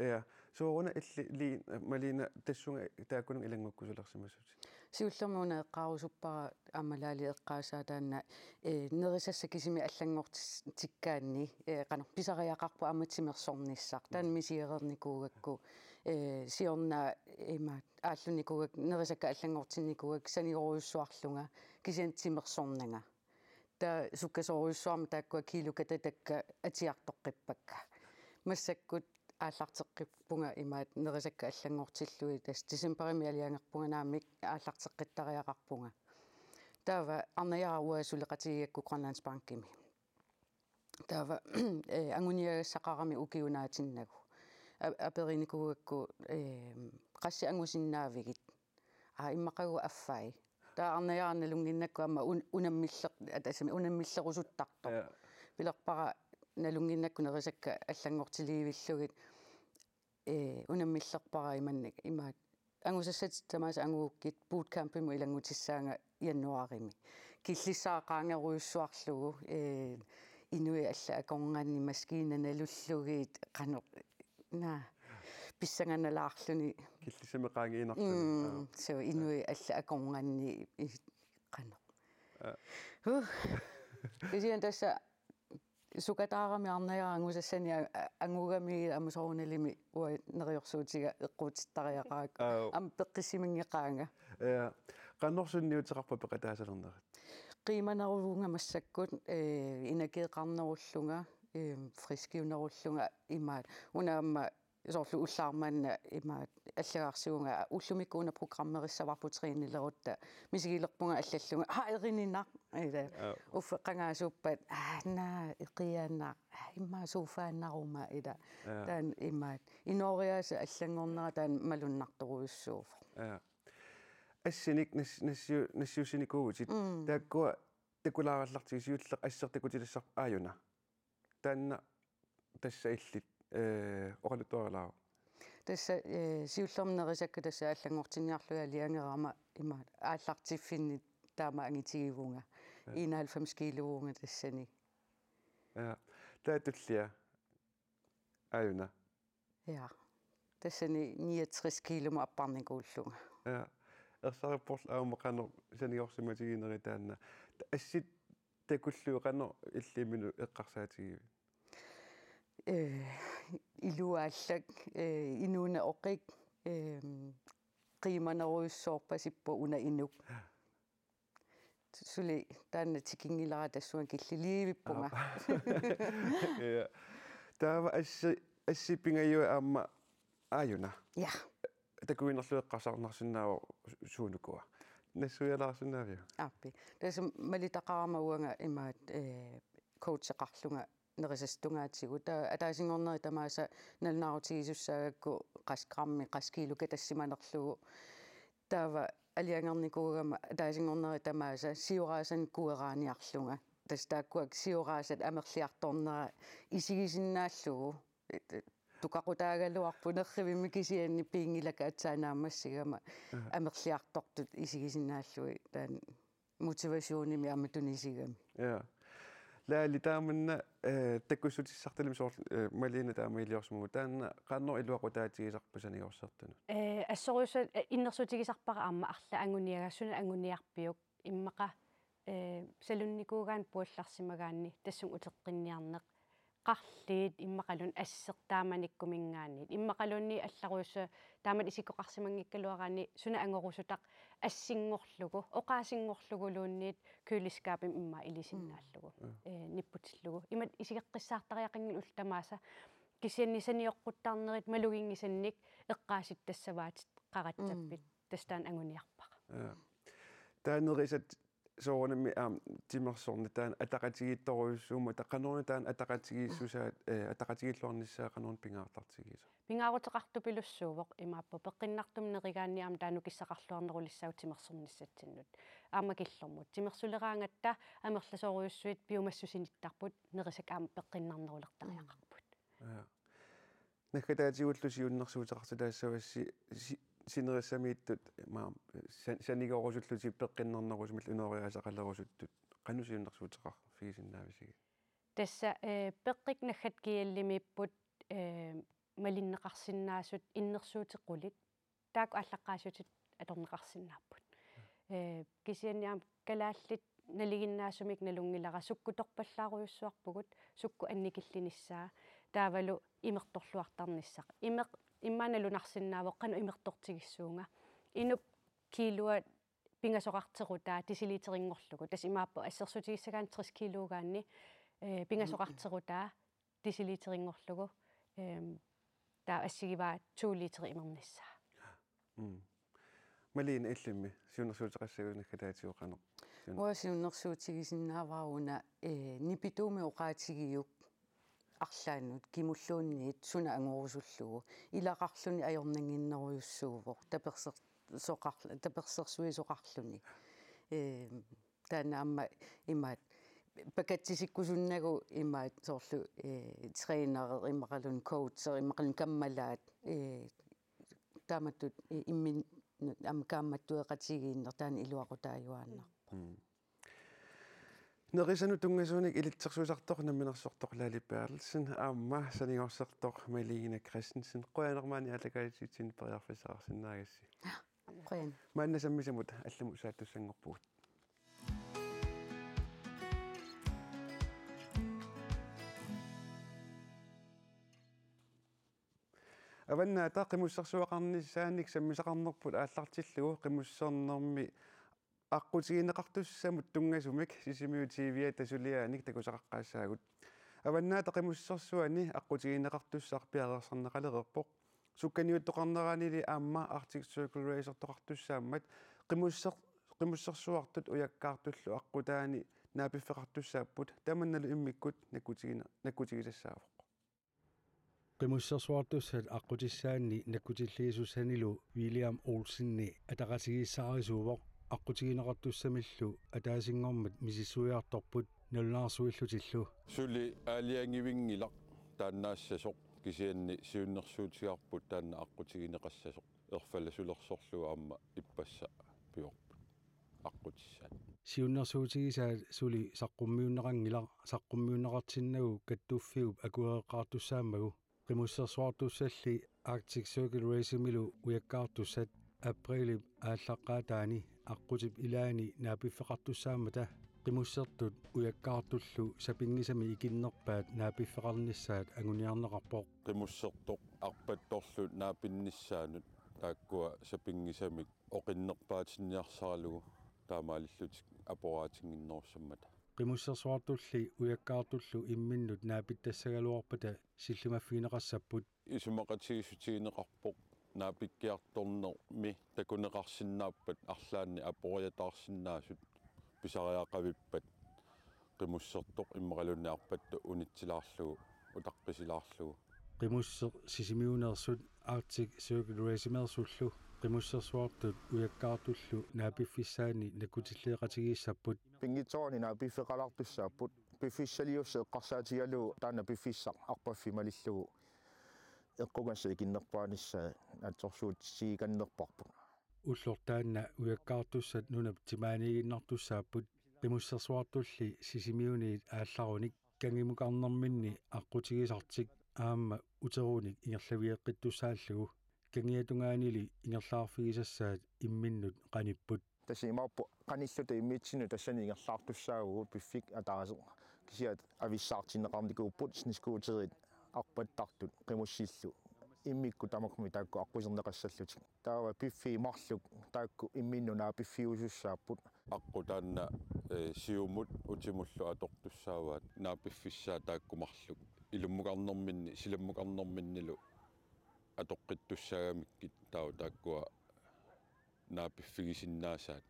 Ja, sooruna illit Li-, Malene tassunga taakkununnga ilanngukkusulersimasutit? Siullermik una eqqaarusuppara aamma Laali eqqaasaa taanna, eh, nerisassat kisimik allanngortikkaanni, eh, qanoq pisariaqarpoq aamma timersornissaq. Taanna misigereernikuugakku, eh, siorna ima aallunikuugakku, nerisakkat allanngortinnikuugakku sanigorujussuarlunga, kisianni timersornanga. Taava sukkasoorujussuarmik taakkua kiilukatakka atiartoqqippakka. Massakkut aallarteqqippunga imaattoq nerisakkat allanngortillugit, tassa decembarimi aalajangerpunga naamik aallarteqqittariaqarpunga. Taava Arnajaraq uanga suleqatigigakku Grønlandsbankimi. Taava, eh, anguniagassaqarami ukiunaatinnagu. A-, aperinikuugakku, eh, qassit angusinnaavigit. Aa, immaqagu affai. Taava Arnajaraq nalunnginnakku aamma un-, unammiller-, a, tassami unammillerusuttartoq. Ja. Pilerpara Nalunnginnakku nerisakka allanngortiliivillugit, ee, unammillerpara imannak imaat. Angusassatit tamaasa angugukkit bootcampimut ilanngutissaanga januaarimi. Killissara qaangerujussuarlugu, ee, inuit allat akornanni maskiinat nalullugit qanoq, naa, pissanganalaarluni. Killissami qaangiinnarluni. Mm, aa. So inuit allat akornanni i-, qanoq. Aa. Huh. Kisianni tassa sukataarami arnajara angusassanik a-, a-, angugami aamma soorunalimi uanga neriorsuutiga eqquutittariaqarakku. Aa. Aamma peqqissiminngeqaanga. Ja. Qanoq sunniuteqarpa peqataasalernerit? Qiimaneruvunga massakkut, ee, energieqarnerullunga, ee, friskiunerullunga imaat. Una aamma soorlu ullaarmanna imaat allagarsigunga ullumikkut una programmerissavarput trænilerutta misigilerpunga allallunga: "Ha, erininaq." Ila. Aa. Uffa qangaasuuppat: "Aa, naa, eqiaannaq. Aa, immaqa sofaannaruma." Ila. Aa. Taanna imaat. Inooriaaseq allanngornera taanna malunnartorujussuuvoq. Aa. Assinik nas-, nassiu-, nassiussinikuuvutit. Mm. Taakkua takulaarallartigit siulleq assertakutitassaq aajuna. Taanna tassa illit, ee, oqaluttuarilaaruk. Tassa, ee, siullermik nerisakka tassa allanngortinniarlugit aliangerama ima aallartiffinni taama angitigivunga. Ja. Enoghalvfems kiiluuvunga tassani. Ja. Taava tullia aajuna. Ja. Tassani niogtres kiilumut apparnikuullunga. Ja. Ersaripporlu aamma qanoq saniorsimatiginerit taanna. Assit takullugu qanoq illit imminut eqqarsaatigivit? Ee, iluaallak, ee, inuuneq oqik, ee, qiimanerujussuarpasippoq una inuk. Suli taanna tikinngilara tassunga killiliivippunga. Aap. Ja. Taava assi, assit pingajuat aamma aajuna. Ja. Takuinnarlugu eqqarsarnarsinnaavoq su-, suunukua. Nassuialaarsinnaaviuk? Aappi. Tassa malitaqarama uanga imaat, ee, coacheqarlunga nerisassat tungaatigut. Taava ataasinngornerit tamaasa nalunaarutigisussaapput qassit grammit, qassit kiilut katassimanerlugu. Taava aliangernikuugama ataasinngornerit tamaasa sioraasanik kueraaniarlunga. Tassa taakkua sioraasat amerliartornerat isigisinnaallugu. Tukaqutaagaluarpoq nerrivimmi kisianni piinngilakka aatsaat naammassigama. Aha. Amerliartortut isigisinnaallugit taanna motivationimik aamma tunisigami. Ja. Laali taamanna, eh, takussutissartalumi soorlu, eh, Malene taama iliorsimavugut. Taanna qanoq iluaqutaatigisarpa saniorsertunut? Eh, assorujussuaq, eh, innersuutigisarpara aamma arlaat anguniagaq, suna anguniarpiuk, immaqa, eh, salunnikuugaanni puallarsimagaanni tassunga uteqqinniarneq. Qarliit immaqaluunniit asseq taamanikkuminngaanniit. Immaqaluunniit allarujussuaq taamatut isikkoqarsimanngikkaluaraanni suna angorusutaq assinngorlugu, oqaasinngorluguluunniit køleskabimi immaqa ilisinnaallugu. Mm. Eh, nipputillugu. Imatut isigeqqissaartariaqanngilaq ullut tamaasa kisianni sanioqquttarnerit maluginngisannik eqqaasittassavaatit qaratsappit. Mm. Tassa taanna anguniarpara. Ja. Taava nerisat soorunami aamma timersorneq taanna ataqatigiittorujussuummat, taava qanoruna taanna ataqatigiissusaa, eh, ataqatigiilluarnissaa qanoruna pingaartartigisoq? Pingaaruteqartupilussuuvoq imaappoq peqqinnartumik nerigaanni aamma taava nukissaqarluarnerulissaaq timersornissatsinnut. Aamma killormut. Timersuleraangatta amerlasoorujussuit piumassusinittarput nerisakka aamma peqqinnarnerulertariaqarput. Ja. Naggataatigullu siunnersuuteqartitaassavassi si-, sinerissamiittut, ma-, sa-, sanigoorusullutik peqqinnarnerusumillu inooriaaseqalerusuttut, qanoq siunnersuuteqarfigisinnaavisigit? Tassa, eh, peqqikka naggat G L-imiipput, eh, malinneqarsinnaasut innersuutit qulit, taakku aallaqqaasiutit atorneqarsinnaapput. Eh, kisianni aamma kalaallit nalinginnaasumik nalunngilara sukkutorpallaarujussuarpugut, sukkut annikillinissaa, taavalu imertorluartarnissaq. Imeq immaqa nalunarsinnaavoq qanoq imertortigissuunga. Inup kiilua pingasoqarterutaa deciliterinngorlugu. Tassa imaappoq assersuutigissagaanni tres kiiluugaanni, eh, pingasoqarterutaa deciliterinngorlugu, ehm, taava assigivaa to liter imernissaa. Mm. Malene, illimmi siunnersuuteqassagitit naggataatigut qanoq? Siun- Uanga siunnersuutigisinnaavara una, eh, nipituumik oqaatigiuk arlaannut kimulluunniit suna angorusullugu. Ilaqarluni ajornannginnerujussuuvoq, taperser-, soqar-, tapersersuisoqarluni. Eh, taanna aamma imaat pakatsisikkusunnagu imaat soorlu, eh, træneri imaluunniit coacheri imaluunniit kammalaat, eh, taamatut, eh, imminnut aamma kaammattueqatigiinneq taanna iluaqutaajuaannarpoq. Mm. Nerisanut tunngasuunik ilitsersuisartoq namminersortoq Lali Berthelsen aamma sanigorsortoq Malene Christensen, qujanaq maani aallakaatitsissutit periarfissaqarsinnaagassi. Qujan. Maanna sammisamut allamut saattussanngorpugut. Avannaata Qimussersuaqarnissaanik sammisaqarnerput aallartillugu qimussernermi aqqutigineqartussamut tunngasumik Sisimiut T V-ata suliaanik takusaqaqqaassaagut. Avannaata Qimussersuani aqqutigineqartussaq piareersarneqalereerpoq. Sukkaniuttoqarneranili aamma Arctic Circle Racertoqartussaammat qimusser-, qimussersuartut ujakkaartullu aqqutaani naapiffeqartussaapput, tamannalu immikkut nakkutigine-, nakkutigisassaavoq. Qimussersuartussat aqqutissaanni nakkutilliisussanilu William Olsenip ataqatigiissaarisuuvoq, aqqutigineqartussamillu ataasinngormat misissuiartorput nalunaarsuillutillu. Suli aalajangivinngilaq taannaassasoq, kisianni siunnersuutigaarput taanna aqqutigineqassasoq, erfalasulersorlugu aamma ippassaq piorput aqqutissaat. Siunnersuutigisaat suli saqqummiunneqanngilaq, saqqummiunneqartinnagu kattuffiup akuereqqaartussaammagu. Qimussersuartussalli Arctic Circle Racemilu ujakkaartussat aprilip aallaqqaataani aqqutip ilaani naapiffeqartussaammata qimussertut ujakkaartullu sapinngisamik ikinnerpaat naapiffeqarnissaat anguniarneqarpoq. Qimussertoq arpattorlu naapinnissaanut taakkua sapinngisamik oqinnerpaatinniarsaralugu taamaalillutik aporaatinnginnerussammata. Qimussersuartulli ujakkaartullu imminnut naapittassagaluarpata sillimaffigineqassapput. Isumaqatigiissutigineqarpoq naapikkiartornermi takuneqarsinnaappat arlaanni aporiataarsinnaasut pisariaqavippat qimussertoq immaqaluunniit arpattoq unitsilaarlugu utaqqisilaarlugu. Qimusseq Sisimiuneersut Arctic Circle Racemeersullu qimussersuartut ujakkaartullu naapiffissaanni nakkutilliiqatigiissapput. Pinngitsoorani naappiffeqalaartussaapput, piffissaliussaq eqqarsaatigalugu taanna piffissaq arpaffik malillugu eqqugassaq ikinnerpaanissaa naatsorsuutigikannerparput. Ulloq taanna ujakkaartussat nunap timaaniiginnartussaapput, qimussersuartulli Sisimiuniit aallarunik kangimukarnerminni aqqutigisartik aamma uteruunik ingerlavigeqqittussaallugu. Kangiatungaanili ingerlaarfigisassaat imminnut qanipput. Tassa imaappoq qanilluta immitsinnut tassani ingerlaartussaavugut piffik ataaseq. Kisianni avissaartinneqarnikuupput snescooterit arpattartut qimussillu. Immikkut tamakkununnga taakku aqquserneqassallutik. Taava piffii marluk taakku imminnut naapiffiusussaapput. Aqqut taanna, eh, siumut utimullu atortussaavaat naapiffissaat taakku marluk. Ilummukarnerminni, silammukarnerminnilu atoqqittussaagamikkit taava taakkua naapiffigisinnaasaat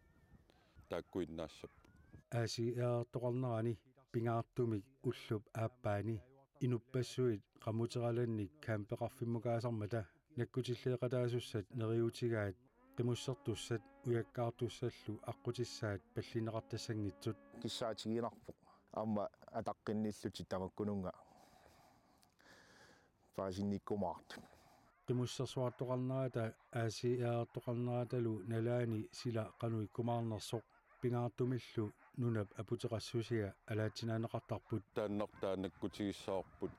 taakkuinnaassapput. A C R-toqarnerani pingaartumik ullup aappaani inuppassuit qamuteralannik campeqarfimmukaasarmata nakkutilliiqataasussat neriuutigaat qimussertussat ujakkaartussallu aqqutissaat pallinneqartassanngitsut. Kissaatiginarpoq aamma ataqqinnillutik tamakkununnga paasinnikkumaartut. Qimussersuartoqarnerata A C R-toqarneratalu nalaani sila qanoq ikkumaarnersoq pingaartumillu nunap aputeqassusia alaatsinaanneqartarput. Taannartaa nakkutigissavarput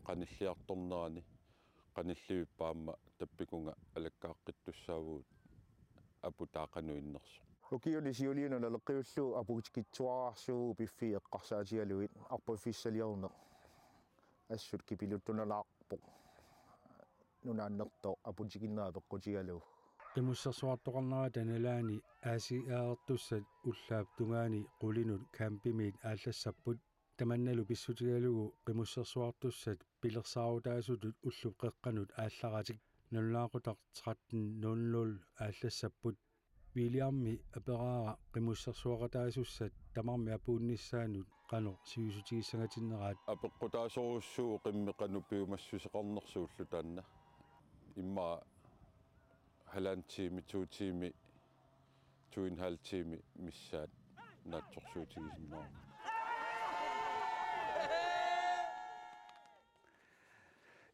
qanilliartornerani, qanillivippat aamma tappikunga alakkaaqqittussaavugut aputaa qanoq innersoq. Ukiuni siuliini naleqqiullugu aputikitsuararsuuvugut piffii eqqarsaatigalugit arpaffissaliorneq. Assut kipiluttunalaarpoq nunaannertooq aputiginnera peqqutigalugu. Qimussersuartoqarnerata nalaani A C R-tussat ullaap tungaani qulinut campimiit aallassapput. Tamannalu pissutigalugu qimussersuartussat pilersaarutaasutut ullup qeqqanut aallaratik nalunaaqutaq tretten nul nul aallassapput. Williami aperaara qimussersuaqataasussat tamarmik apuunnissaannut qanoq sivisutigissangatinnersoq. Apeqqutaasorujussuuvoq qimmit qanoq piumassuseqarnersuullu taanna. Immaqa halvanden time, to time, to en halv time missaat naatsorsuutigisinnaavara.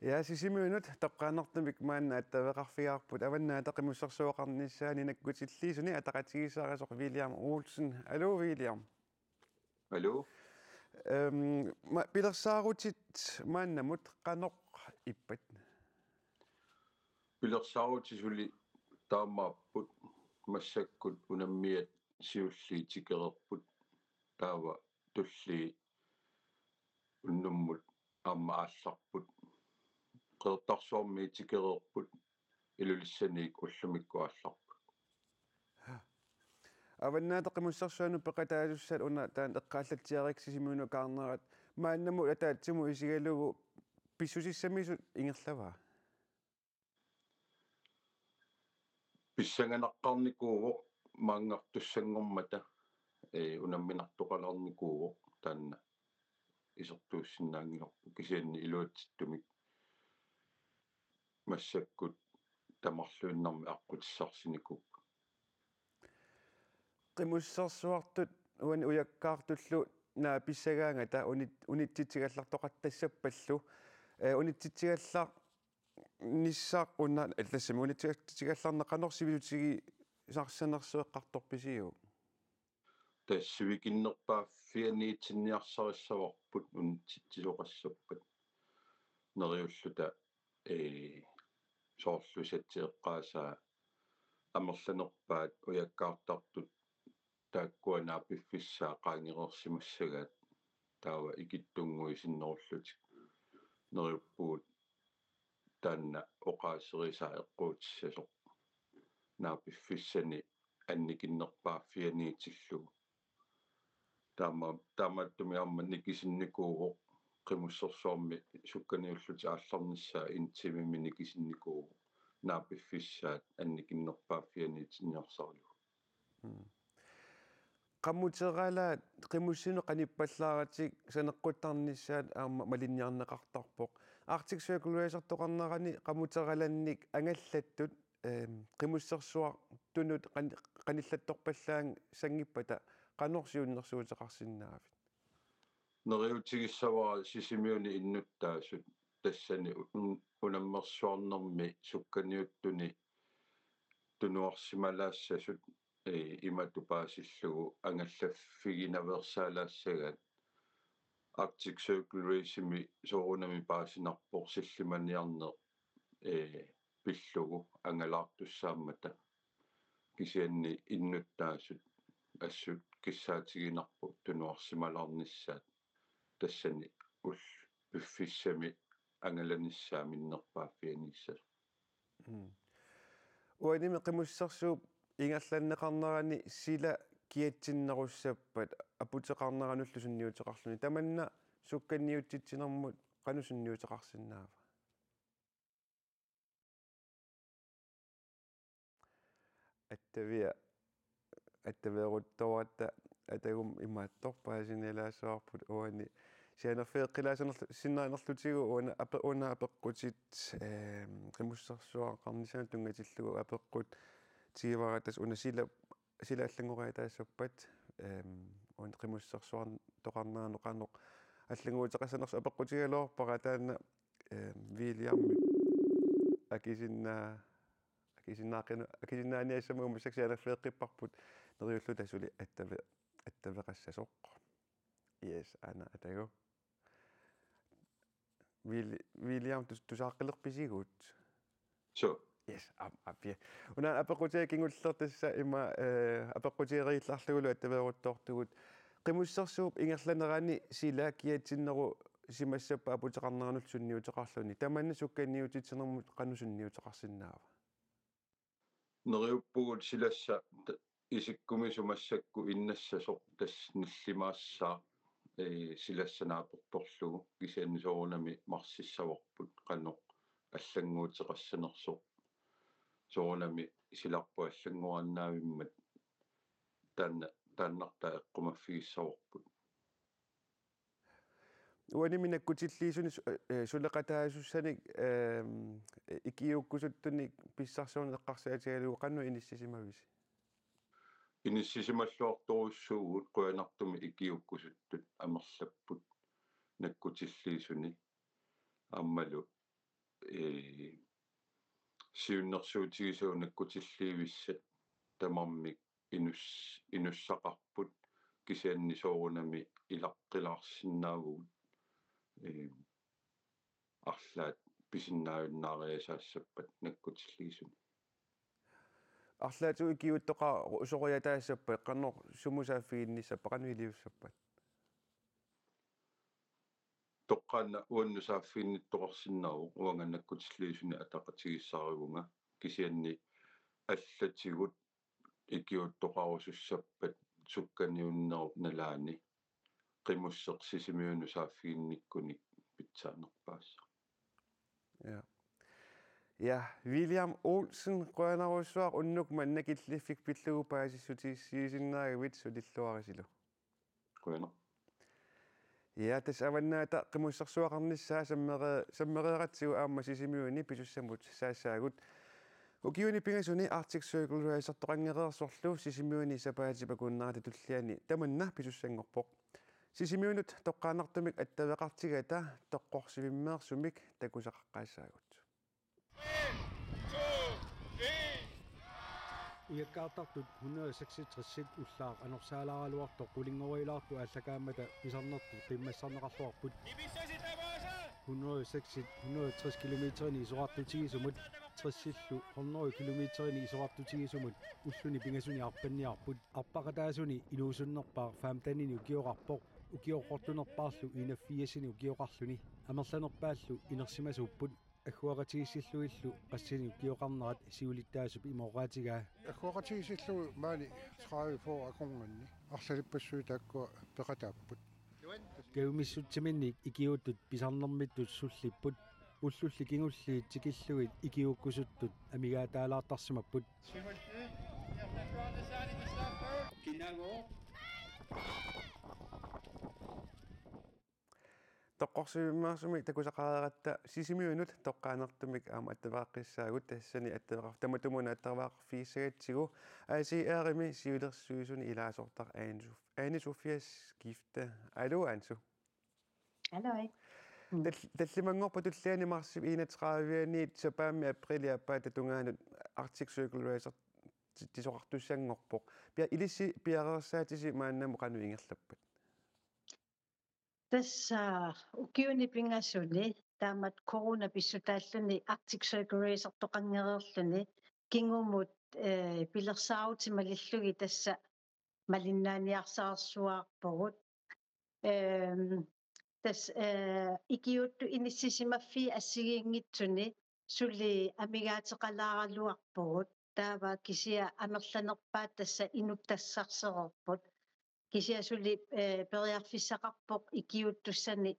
Ja, Sisimiunut toqqaannartumik maanna attaveqarfigaarput Avannaata Qimussersuaqarnissaani nakkutilliisuni ataqatigiissaarisoq William Olsen. Aluu, William. Aluu. Øhm, ma-, pilersaarutit maannamut qanoq ippat? Pilersaarutit suli taamaapput, massakkut unammiat siulliit tikereerput, taava tulliit unnummut aamma aallarput. Qeqertarsuarmiit tikereerput, Ilulissaniit ullumikkut aallarput. Avannaata Qimussersuanut peqataasussat una taanna eqqaallatsiarikka Sisimiunukaarnerat, maannamut ataatsimut isigalugu pissusissamisut ingerlavaa? Pissanganaqqaarnikuuvoq maanngartussanngormata, ee, unamminartoqalaarnikuuvoq taanna isertuussinnaanngilarput, kisianni iluatsittumik massakkut tamarluinnarmik aqqutissarsinikuupput. Qimussersuartut uani ujakkaartullu naapissagaangata unit-, unitsitsigallartoqartassappallu, ee, unitsitsigallarnissaq una, ee, tassami unitsitsigallarneq qanoq sivisutigisarsinersoq eqqartorpisiuk? Tassa sivikinnerpaaffianiitsinniarsarissavarput unitsitsisoqassappat. Neriulluta, ee, soorlu satsi eqqaasaa amerlanerpaat ujakkaartartut taakkua naapiffissaat qaangereersimassagaat, taava ikittunnguit sinnerullutik. Neriuppugut taanna oqaaserisaa eqquutissasoq naapiffissani annikinnerpaaffianiitillugu. Taama-, taamaattumik aamma nikisinnikuuvoq, Qimussersuarmi sukkaniullutik aallarnissaat en timemi nikisinnikuuvoq naapiffissaat annikinnerpaaffianiitsinniarsarilugu. Mm. Qamuteralaat qimussinut qanippallaaratik saneqquttarnissaat aamma malinniarneqartarpoq. Arctic Circle Racertoqarnerani qamuteralannik angallattut, ehm, Qimussersuartunut qan-, qanillattorpallaanngippat qanoq siunnersuuteqarsinnaavit? Neriuutigissavara Sisimiuni innuttaasut tassani un-, unammersuarnermi sukkaniuttuni tunuarsimalaassasut, ee, imatut paasillugu angallaffiginaveersaalaassagaat. Arctic Circle Racemi soorunami paasinarpoq sillimaniarneq, ee, pillugu angalaartussaammata. Kisianni innuttaasut assut kissaatiginarput tunuarsimalaarnissaat tassani ullut piffissami angalanissaa minnerpaaffianiissasoq. Mm. Uanimi Qimussersuup ingerlanneqarnerani sila kiatsinnerussappat aputeqarneranullu sunniuteqarluni. Tamanna sukkaniutitsinermut qanoq sunniuteqarsinnaava? Attavia, attaveeruttoratta atagum imaattoq paasinialaassavarput uani sianerfeeqqilaassinnaanerlutigu una ape-, una apeqqutit, ehm, Qimussersuaqarnissaanut tunngatillugu apeqqut tigivara tassa una sila, sila allanngoriataassappat, ehm, una Qimussersuartoqarnerani qanoq allannguuteqassanersoq apeqqutigigaluarpara taanna, ehm, Williamip akisinnaa-, akisinnaaqinu-, akisinnaaniassamut massakkut sianerfeeqqipparput neriulluta suli attavi-, attaveqassasoq. Yes, aana atagu. Wil-, William tus-, tusaaqqilerpisigut? Suu. Yes, aap, aap, ja. Una apeqqutiga kingulleq tassa ima, eh, apeqqutigereerlugulu attaveeruttoortugut. Qimussersuup ingerlanerani sila kiatsinnerusimassappat aputeqarneranullu sunniuteqarluni. Tamanna sukkaniutitsinermut qanoq sunniuteqarsinnaava? Neriuppugut silassa t-, isikkumisut massakkut innassasoq tassa nillimaassaaq, ee, silassa naapertorlugu, kisianni soorunami marsissavarput qanoq allannguuteqassanersoq. Soorunami silarput allanngoraannaavimmat taanna, taannartaa eqqumaffigissavarput. Uanimi nakkutilliisuni su-, eh, suleqataasussanik, ehm, ikiuukkusuttunik pissarsiorneq eqqarsaatigalugu qanoq inissisimavisi? Inissisimalluartorujussuuvugut, qujanartumik ikiuukkusuttut amerlapput. nakkutilliisuni aammalu ee, siunnersuutigisagut nakkutilliivissat tamarmik inus-, inussaqarput kisianni soorunami ilaqqilaarsinnaavugut, ee, arlaat pisinnaajunnaariasaassappat nakkutilliisuni. Arlaatigut ikiuuttoqaat usoriataassappat qanoq sumut saaffiginnissappat qanoq iliussappat? Toqqaannaq uannut saaffiginnittoqarsinnaavoq uanga nakkutilliisuni ataqatigiissaarivunga kisianni allatigut ikiuuttoqarusussappat sukkaniunnerup nalaani qimusseq Sisimiunut saaffiginnikkunik pitsaanerpaassaaq. Ja. Ja, William Olsen, qujanarsuaq unnuk manna killiffik pillugu paasissutissiisinnaagavit sulilluarisilu. Qujanaq. Ja, tassa Avannaata Qimussersuaqarnissaa sammere-, sammereeratsigu aamma Sisimiuni pisussamut saassaagut. Ukiuni pingasuni Arctic Circle Racertoqanngereersorlu Sisimiuni sapaatip akunnerata tulliani tamanna pisussanngorpoq. Sisimiunut toqqaannartumik attaveqartigata toqqorsivimmeersumik takusaqaqqaassaagut. Ujakkaartartut hundrede seksogtres ullaaq anorsaalaaraluartoq qulinngorilaartoq aallakaammata pisarnertut qimmassarneqarluarput. Hundrede seks hundrede tres kilometerinik isorartutigisumut, tressillu hundrede kilometerinik isorartutigisumut ulluni pingasuni arpanniarput. Arpaqataasuni inuusunnerpaaq femteninik ukioqarpoq, ukiorrortunerpaarlu enogfirsinik ukioqarluni. Amerlanerpaallu inersimasuupput. Agguaqatigiissilluillu qassinik ukioqarnerat siulittaasup imooqaatigaa. Agguaqatigiissillugu maani tredive akornanni arlalippassuit taakkua peqataapput. Kajumissutsiminnik ikiuuttut pisarnermittut sullipput. Ullulli kingulliit tikillugit ikiuukkusuttut amigaataalaartarsimapput. Toqqorsivimmeersumik takusaqareeratta Sisimiunut toqqaannartumik aamma attaveqaqqiissaagut, tassani attaveqar-, tamatumuuna attaveqarfigissagatsigu A C R-imi siulersuisuni ilaasortaq Ane Sof-, Ane Sofia Skifte. Aluu, Ane Sof. Aluu. Mm. Tal-, tallimanngorpat tulliani marsip enogtredive-aniit sapaammi aprilip aappaata tungaanut Arctic Circle Racer ti-, tisoqartussanngorpoq. Pia-, ilissi piareersaatisi maannamut qanoq ingerlappat? Tassa ukiuni pingasuni taamatut corona pissutaalluni Arctic Circle Racertoqanngereerluni kingumut, eh, pilersaarutit malillugit tassa malinnaaniarsarisuarpugut. Ehm, tassa, eh, ikiuuttut inissisimaffii assigiinngitsuni suli amigaateqalaaraluarpugut. Taava kisianni amerlanerpaat tassa inuttassarsereerput. Kisianni suli, eh, periarfissaqarpoq ikiuuttussanik,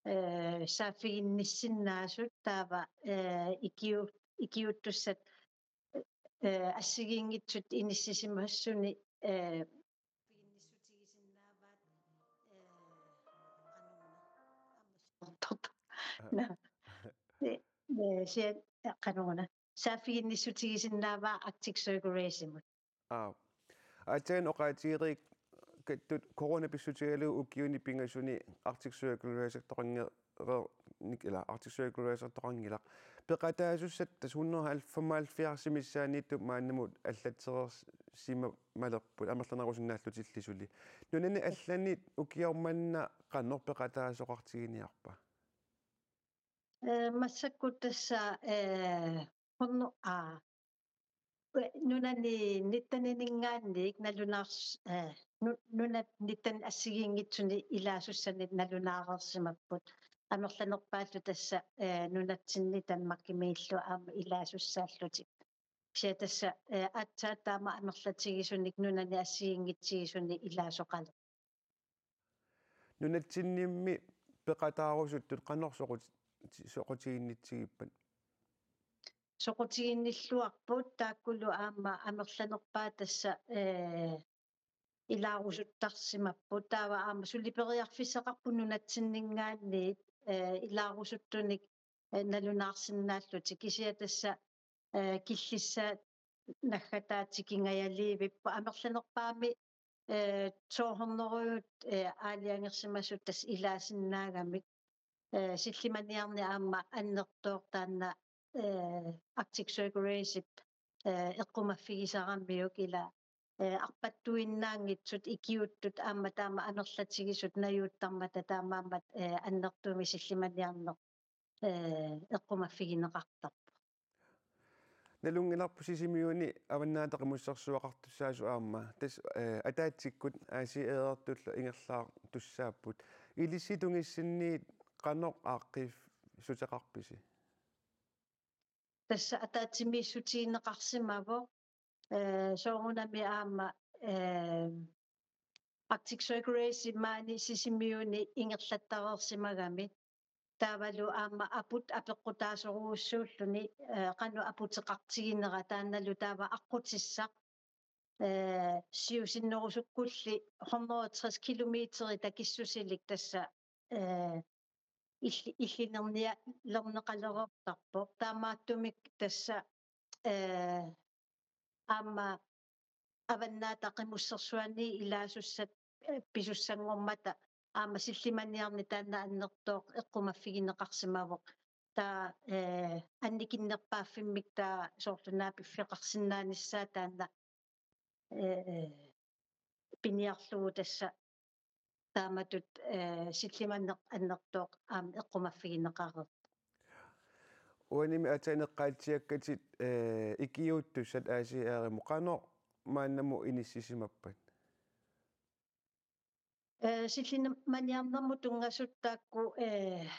eh, saaffiginnissinnaasut taava, eh, ikiu-, ikiuuttussat, eh, assigiinngitsut inissisimasuni, eh, saaffiginnissutigisinnaavaat, eh, qanoruna. Aamma suortortu. Aha. Na. Eh, eh, sian, eh, qanoruna. Saaffiginnissutigisinnaavaa Arctic Circle Race-imut. Aap. Aatsaat oqaatigereersimapput corona pissutigalugu ukiuni pingasuni Arctic Circle Racertoqannge-, nik-, ila Arctic Circle Racertoqanngilaq. Peqataasussat tassa hundrede femoghalvfjerds missaanniittup maannamut allatsereersimalerput amerlanerusinnaallutilli suli. Nunani allani ukioq manna qanoq peqataasoqartiginiarpa? Eh, massakkut tassa, eh, hunnu-, aa, eh, nunani nittenininngaanniit nalunaars-, eh, nu-, nunat nitten assigiinngitsuni ilaasussanik nalunaareersimapput. Amerlanerpaallu tassa, eh, nunatsinni Danmarkimiillu aamma ilaasussaallutik. Kisianni tassa, eh, aatsaat taama amerlatigisunik nunani assigiinngitsigisunik ilaasoqalerpoq. Nunatsinnimmi peqataarusuttut qanoq soqut-, soqutiginnitsigippat? Soqutiginnilluarput taakkulu aamma amerlanerpaat tassa, eh, ilaarusuttarsimapput. Taava aamma suli periarfissaqarput nunatsinninngaanniit, eh, ilaarusuttunik, eh, nalunaarsinnaallutik. Kisianni tassa, eh, killissaat naggataat tikingajaliivippoq amerlanerpaamik eh, to hundrede, eh, aalajangersimasut tassa ilaasinnaagamik, eh, sillimaniarneq aamma annertooq taanna, eh, Arctic Circle Race-ip, eh, eqqumaffigisaramiuk ila, eh, arpattuinnaanngitsut ikiuuttut aamma taama amerlatigisut najuuttarmata taamaammat, eh, annertuumik sillimaniarneq, eh, eqqumaffigineqartarpoq. Nalunngilarput Sisimiuni Avannaata Qimussersuaqartussaasoq aamma. Tassa, eh, ataatsikkut A C R-ertullu ingerlaartussaapput. Ilissi tungissinniit qanoq aaqqiissuteqarpisi? Tassa ataatsimiissutigineqarsimavoq, eh, soorunami aamma, eh, Arctic Circle Race maani Sisimiuni ingerlattareersimagami. Taavalu aamma aput apeqqutaasorujussuulluni, eh, qanoq aputeqartiginera taannalu taava aqqutissaq, eh, siusinnerusukkulli hundrede og tres kilometer takissusilik tassa, eh, illi-, illinernialerneqalereertarpoq. Taamaattumik tassa, eh, aamma Avannaata Qimussersuanni ilaasussat, eh, pisussanngormata aamma sillimaniarneq taanna annertooq eqqumaffigineqarsimavoq. Taava, eh, annikinnerpaaffimmik taava soorlu naapiffeqarsinnaanissaa taanna, eh, piniarlugu tassa taamatut, eh, sillimaneq annertooq aamma eqqumaffigineqareerpoq. Uanimi aatsaat eqqaatsiakkatit, eh, ikiuuttussat A C R-imut qanoq maannamut inissisimappat? Eh, sillimaniarnermut tunngasut taakku, eh,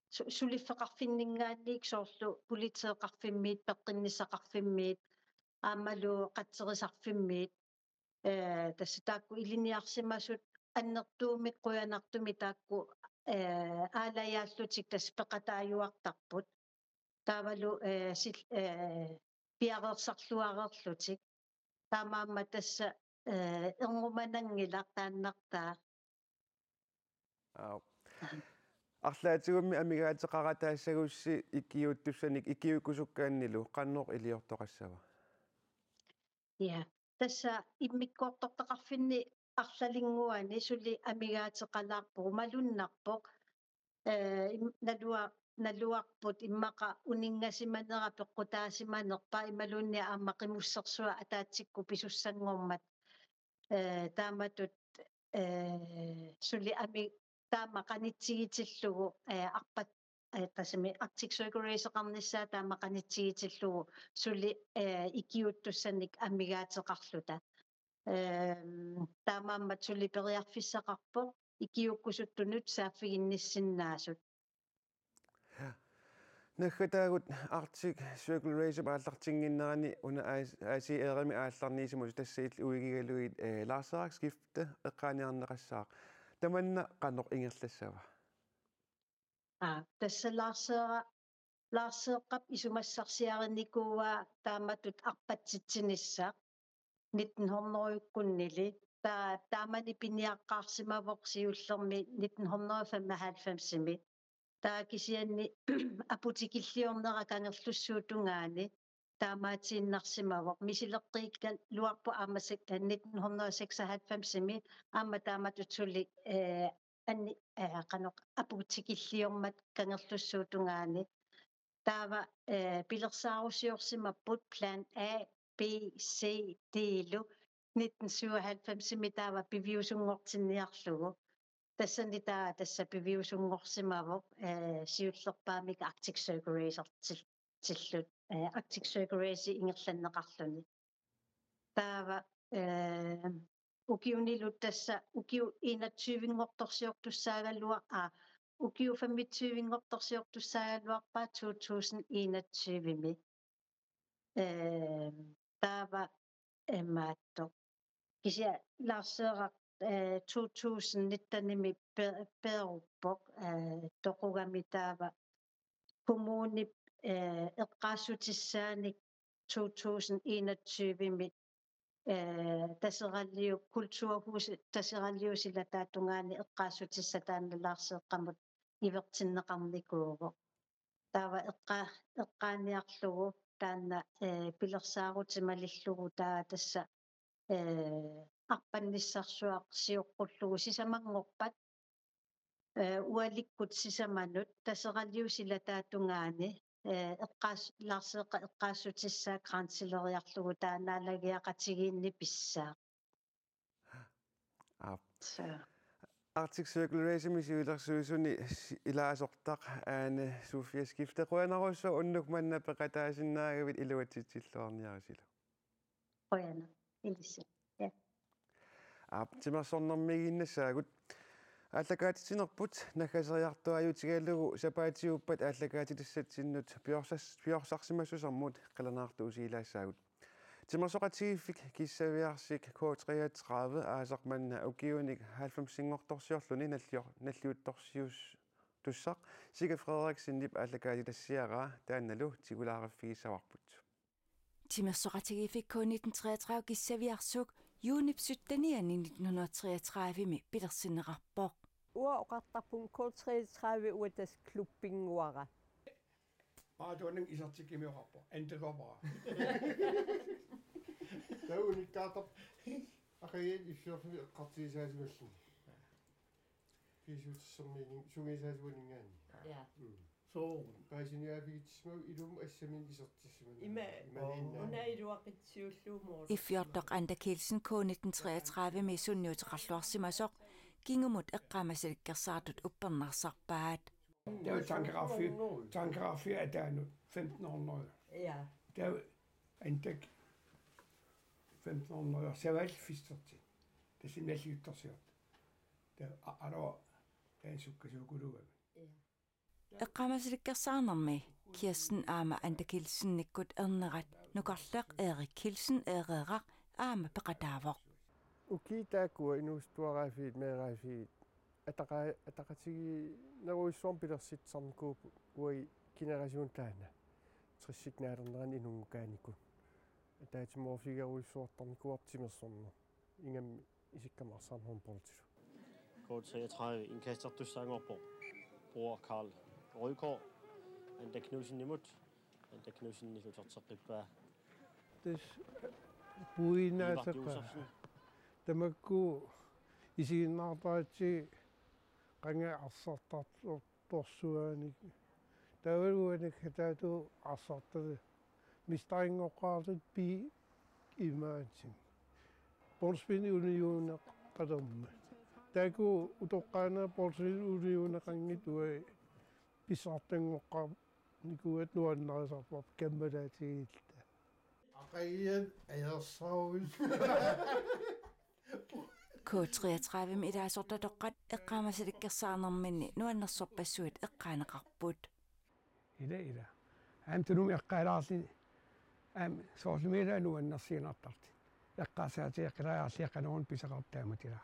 su-, suliffeqarfinninngaanniit soorlu politeeqarfimmiit, peqqinnissaqarfimmiit, aammalu qatserisarfimmiit, eh, tassa taakku ilinniarsimasut annertuumik qujanartumik taakku, eh, aalajaallutik tassa peqataajuartarput. Taavalu, eh, sil-, eh, piareersarluareerlutik. Taamaammat tassa, eh, ernumananngilaq taannartaa. Aap. Arlaatigummi amigaateqarataassagussi ikiuuttussanik ikiuukkusukkaannilu qanoq iliortoqassava? Ja. Tassa immikkoortortaqarfinni arlalinnguani suli amigaateqalaarpugut malunnarpoq. Eh, im-, nalua-, naluarput immaqa uninngasimanera peqqutaasimanerpa imaluunniit aamma Qimussersuaq ataatsikkut pisussanngormat. Eh, taamatut, eh, suli ami-, taama qanitsigitillugu, eh, arpat-, eh, tassami Arctic Circle Race-eqarnissaa taama qanitsigitillugu suli, eh, ikiuuttussanik amigaateqarluta. Ehm, taamaammat suli periarfissaqarpoq ikiuukkusuttunut saaffiginnissinnaasut. Naggataagut Arctic Circle Race-ip aallartinnginnerani una A C R-imi aallarniisimasut tassa illit uigigalugit, eh, Lars Erik Skifte eqqaaniarneqassaaq. Tamanna qanoq ingerlassava? Aa, tassa Lars Erik-, Lars Erik-ap isumassarsiarinikuuaa taamatut arpatsitsinissaq nitten hundrede-kkunnili. Taa-, taamani piniaqqaarsimavoq siullermi nitten hundrede femoghalvfems-imi. Taava kisianni aputikilliornera Kangerlussuup tungaani taamaatiinnarsimavoq. Misileqqiikkaluarpoq aamma sek-, nitten hundrede seksoghalvfems-imi aamma taamatut suli, eh, anni-, eh, qanoq aputikilliormat Kangerlussuup tungaani. Taava, eh, pilersaarusiorsimapput plan A, B, C, D-lu. Nitten syvoghalvfems-imi taava piviusunngortinniarlugu. Tassani taava tassa piviusunngorsimavoq, eh, siullerpaamik Arctic Circle Racer-til-, tillut, eh, Arctic Circle Race ingerlanneqarluni. Taava, eh, ukiunilu tassa ukiut enogtyve-nngortorsiortussaagaluar-, aa, ukiut femogtyve-nngortorsiortussaagaluarpaa to tusind enogtyve-mi. Eh, taava imaattoq. Kisianni Lars Erik, eh, to tusind nitten-imi pe-, peeruppoq, eh, toqugami taava kommunip, eh, eqqaassutissaanik to tusind enogtyve-mi, eh, Taseraliup, kulturhus Taseraliup silataata tungaani eqqaassutissaq taanna Lars Erik-imut ivertinneqarnikuuvoq. Taava eqqa-, eqqaaniarlugu taanna, eh, pilersaarutit malillugu taava tassa, eh, arpannissarsuaq sioqqullugu sisamanngorpat, eh, ualikkut sisamanut Taseraliup silataata tungaani, eh, eqqaas-, Larseeqqap eqqaassutissaa grantsileriarlugu taanna Naalagiaqatigiinni pissaaq. Aap. Så. Arctic Circle Race-imi siulersuisuni si-, ilaasortaq Ane Sofie Skifte, qujanarsuaq unnuk manna peqataasinnaagavit, iluatsitsilluarniarisilu. Qujanaq, ilissi. Ja. Aap, timersornermiiginnassaagut. Aallakaatitsinerput naggaseriartuaajutigalugu sapaatiuppat aallakaatilissatsinnut piorsas-, piorsarsimassusermut qilanaartuusiilaassaagut. Timersoqatigiiffik Kissaviarsik K treogtredive aasaq manna ukiunik halvfemsinngortorsiorluni nallior-, nalliuttorsiutussaq Sigga Frederiksenip aallakaatitassiaraa taannalu tigulaariffigissavarput. Timersoqatigiiffik K nitten treogtredive Kissaviarsuk juunip syttenianni nitten hundrede treogtredive-mi pilersinneqarpoq. Uanga oqartarpunga K treogtredive uanga tassa klubbinnguara. Maratonin isertikkamiuk oqarpoq. Antakorpara. Taava unikkaartarpoq. Aqagu iffiorluni eqqartugaasimallugu. Piisuutissermiinni sungiusaasuaninngaanniit. Ja. Mm. Soo. Paasiniaaffigitissimaguit ilumut assaminnik isertissimaneq. Ima, imaluunniit una iluaqitsiullugu. Iffiortoq Anda Kielsen K nitten treogtredive-mi sunniuteqarluarsimasoq kingumut eqqaamasalikkersaartut uppernarsarpaat. Taava tankeqarfi-, tankeqarfiup ataanut femten hundrede. Ja. Taava Andak femten hundrede savaalliffissertik. Tassa nalliuttorsiortut. Taava a-, alo taanna sukkasuukuluugami. Ja. Eqqaamasalikkersaarnermi Kirsten aamma Anda Kielsenikkut ernerat nukarleq Erik Kielsen Ereeraq aamma peqataavoq. Ukioq taakkua inuusuttuaraaffiit meeraaffiit ataqa-, ataqatigiinnerujussuarmik pilersitsisarnikuupput uagut generationit taanna. Tressit naalernerani inunngukaanikuupput. Ataatsimoorfigerujussuartarnikuuarput timersorneq. Ingammik isikkamik arsaarneq håndboldilu. K treogtredive indkastertussaanngorpoq. Bror Karl Rødgaard, Anda Knudsenimut, Anda Knudsenip uterteqqippaa. Tassa Ivar puiinnaasaqaaq. Josefsen. Tamakku isiginnaartaratsigit qanga arsartartorsuugaanni. Taavalu uani kataatu arsartali mesteringoqqaartut B imaatsin. Boldspil-unioneqalermat. Taakku utoqqaat boldspil unioneqanngitsut uagut pissartangoqqaarnikuugatta nuannarisarparput kammalaatigiilluta. Aqagu ajorsaavugut. K treogtredive-mi ilaasortatoqqat eqqaamasalikkersaarnerminni nuannersorpassuit eqqaaneqarput. Ila, ila. Aamma Tunumi eqqaalaarluni. Aamma soorlumi ila nuannersiinnartartut. Eqqarsaatigeqqileriarluni qanoq una pisoqartoq taamatut ila.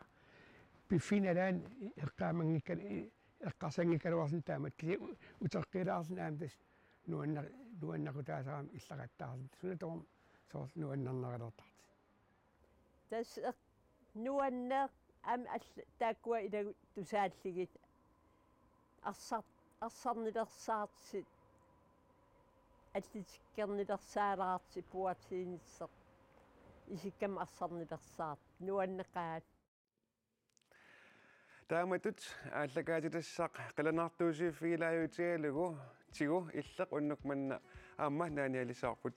Piffiinnarlugu eqqaamanngikkaluarluni, eqqarsanngikkaluarluni taamatut kisianni uteqqiilaarluni aamma tassa nuanna-, nuannaaqutaasarami illaqattaarluni. Suna tamarmi soorlu nuannerneqalertartut. Tassa eq-, nuanneq aamma alla-, taakkua ilagut tusaallugit arsar-, arsarnilersaartut, atletikkernilersaalaartut puuartiinissaq isikkamik arsarnilersaartut nuanneqaat. Taamatut aallakaatitassaq qilanaartuusiiffigilaajutigalugu tigu Illeq unnuk manna aamma naanialissavarput.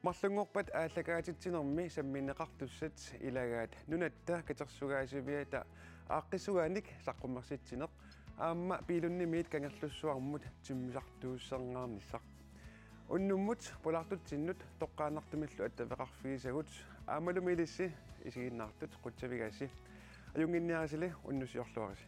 Marlunngorpat aallakaatitsinermi sammineqartussat ilagaat Nunatta Katersugaasiviata aaqqissugaannik saqqummersitsineq aamma Billundimiit Kangerlussuarmut timmisartuussangaarnissaq. Unnummut pulaartutsinnut toqqaannartumillu attaveqarfigisagut aammalumi ilissi isiginnaartut qutsavigaassi. Ajunnginniaritsi, unnussiorluarisi.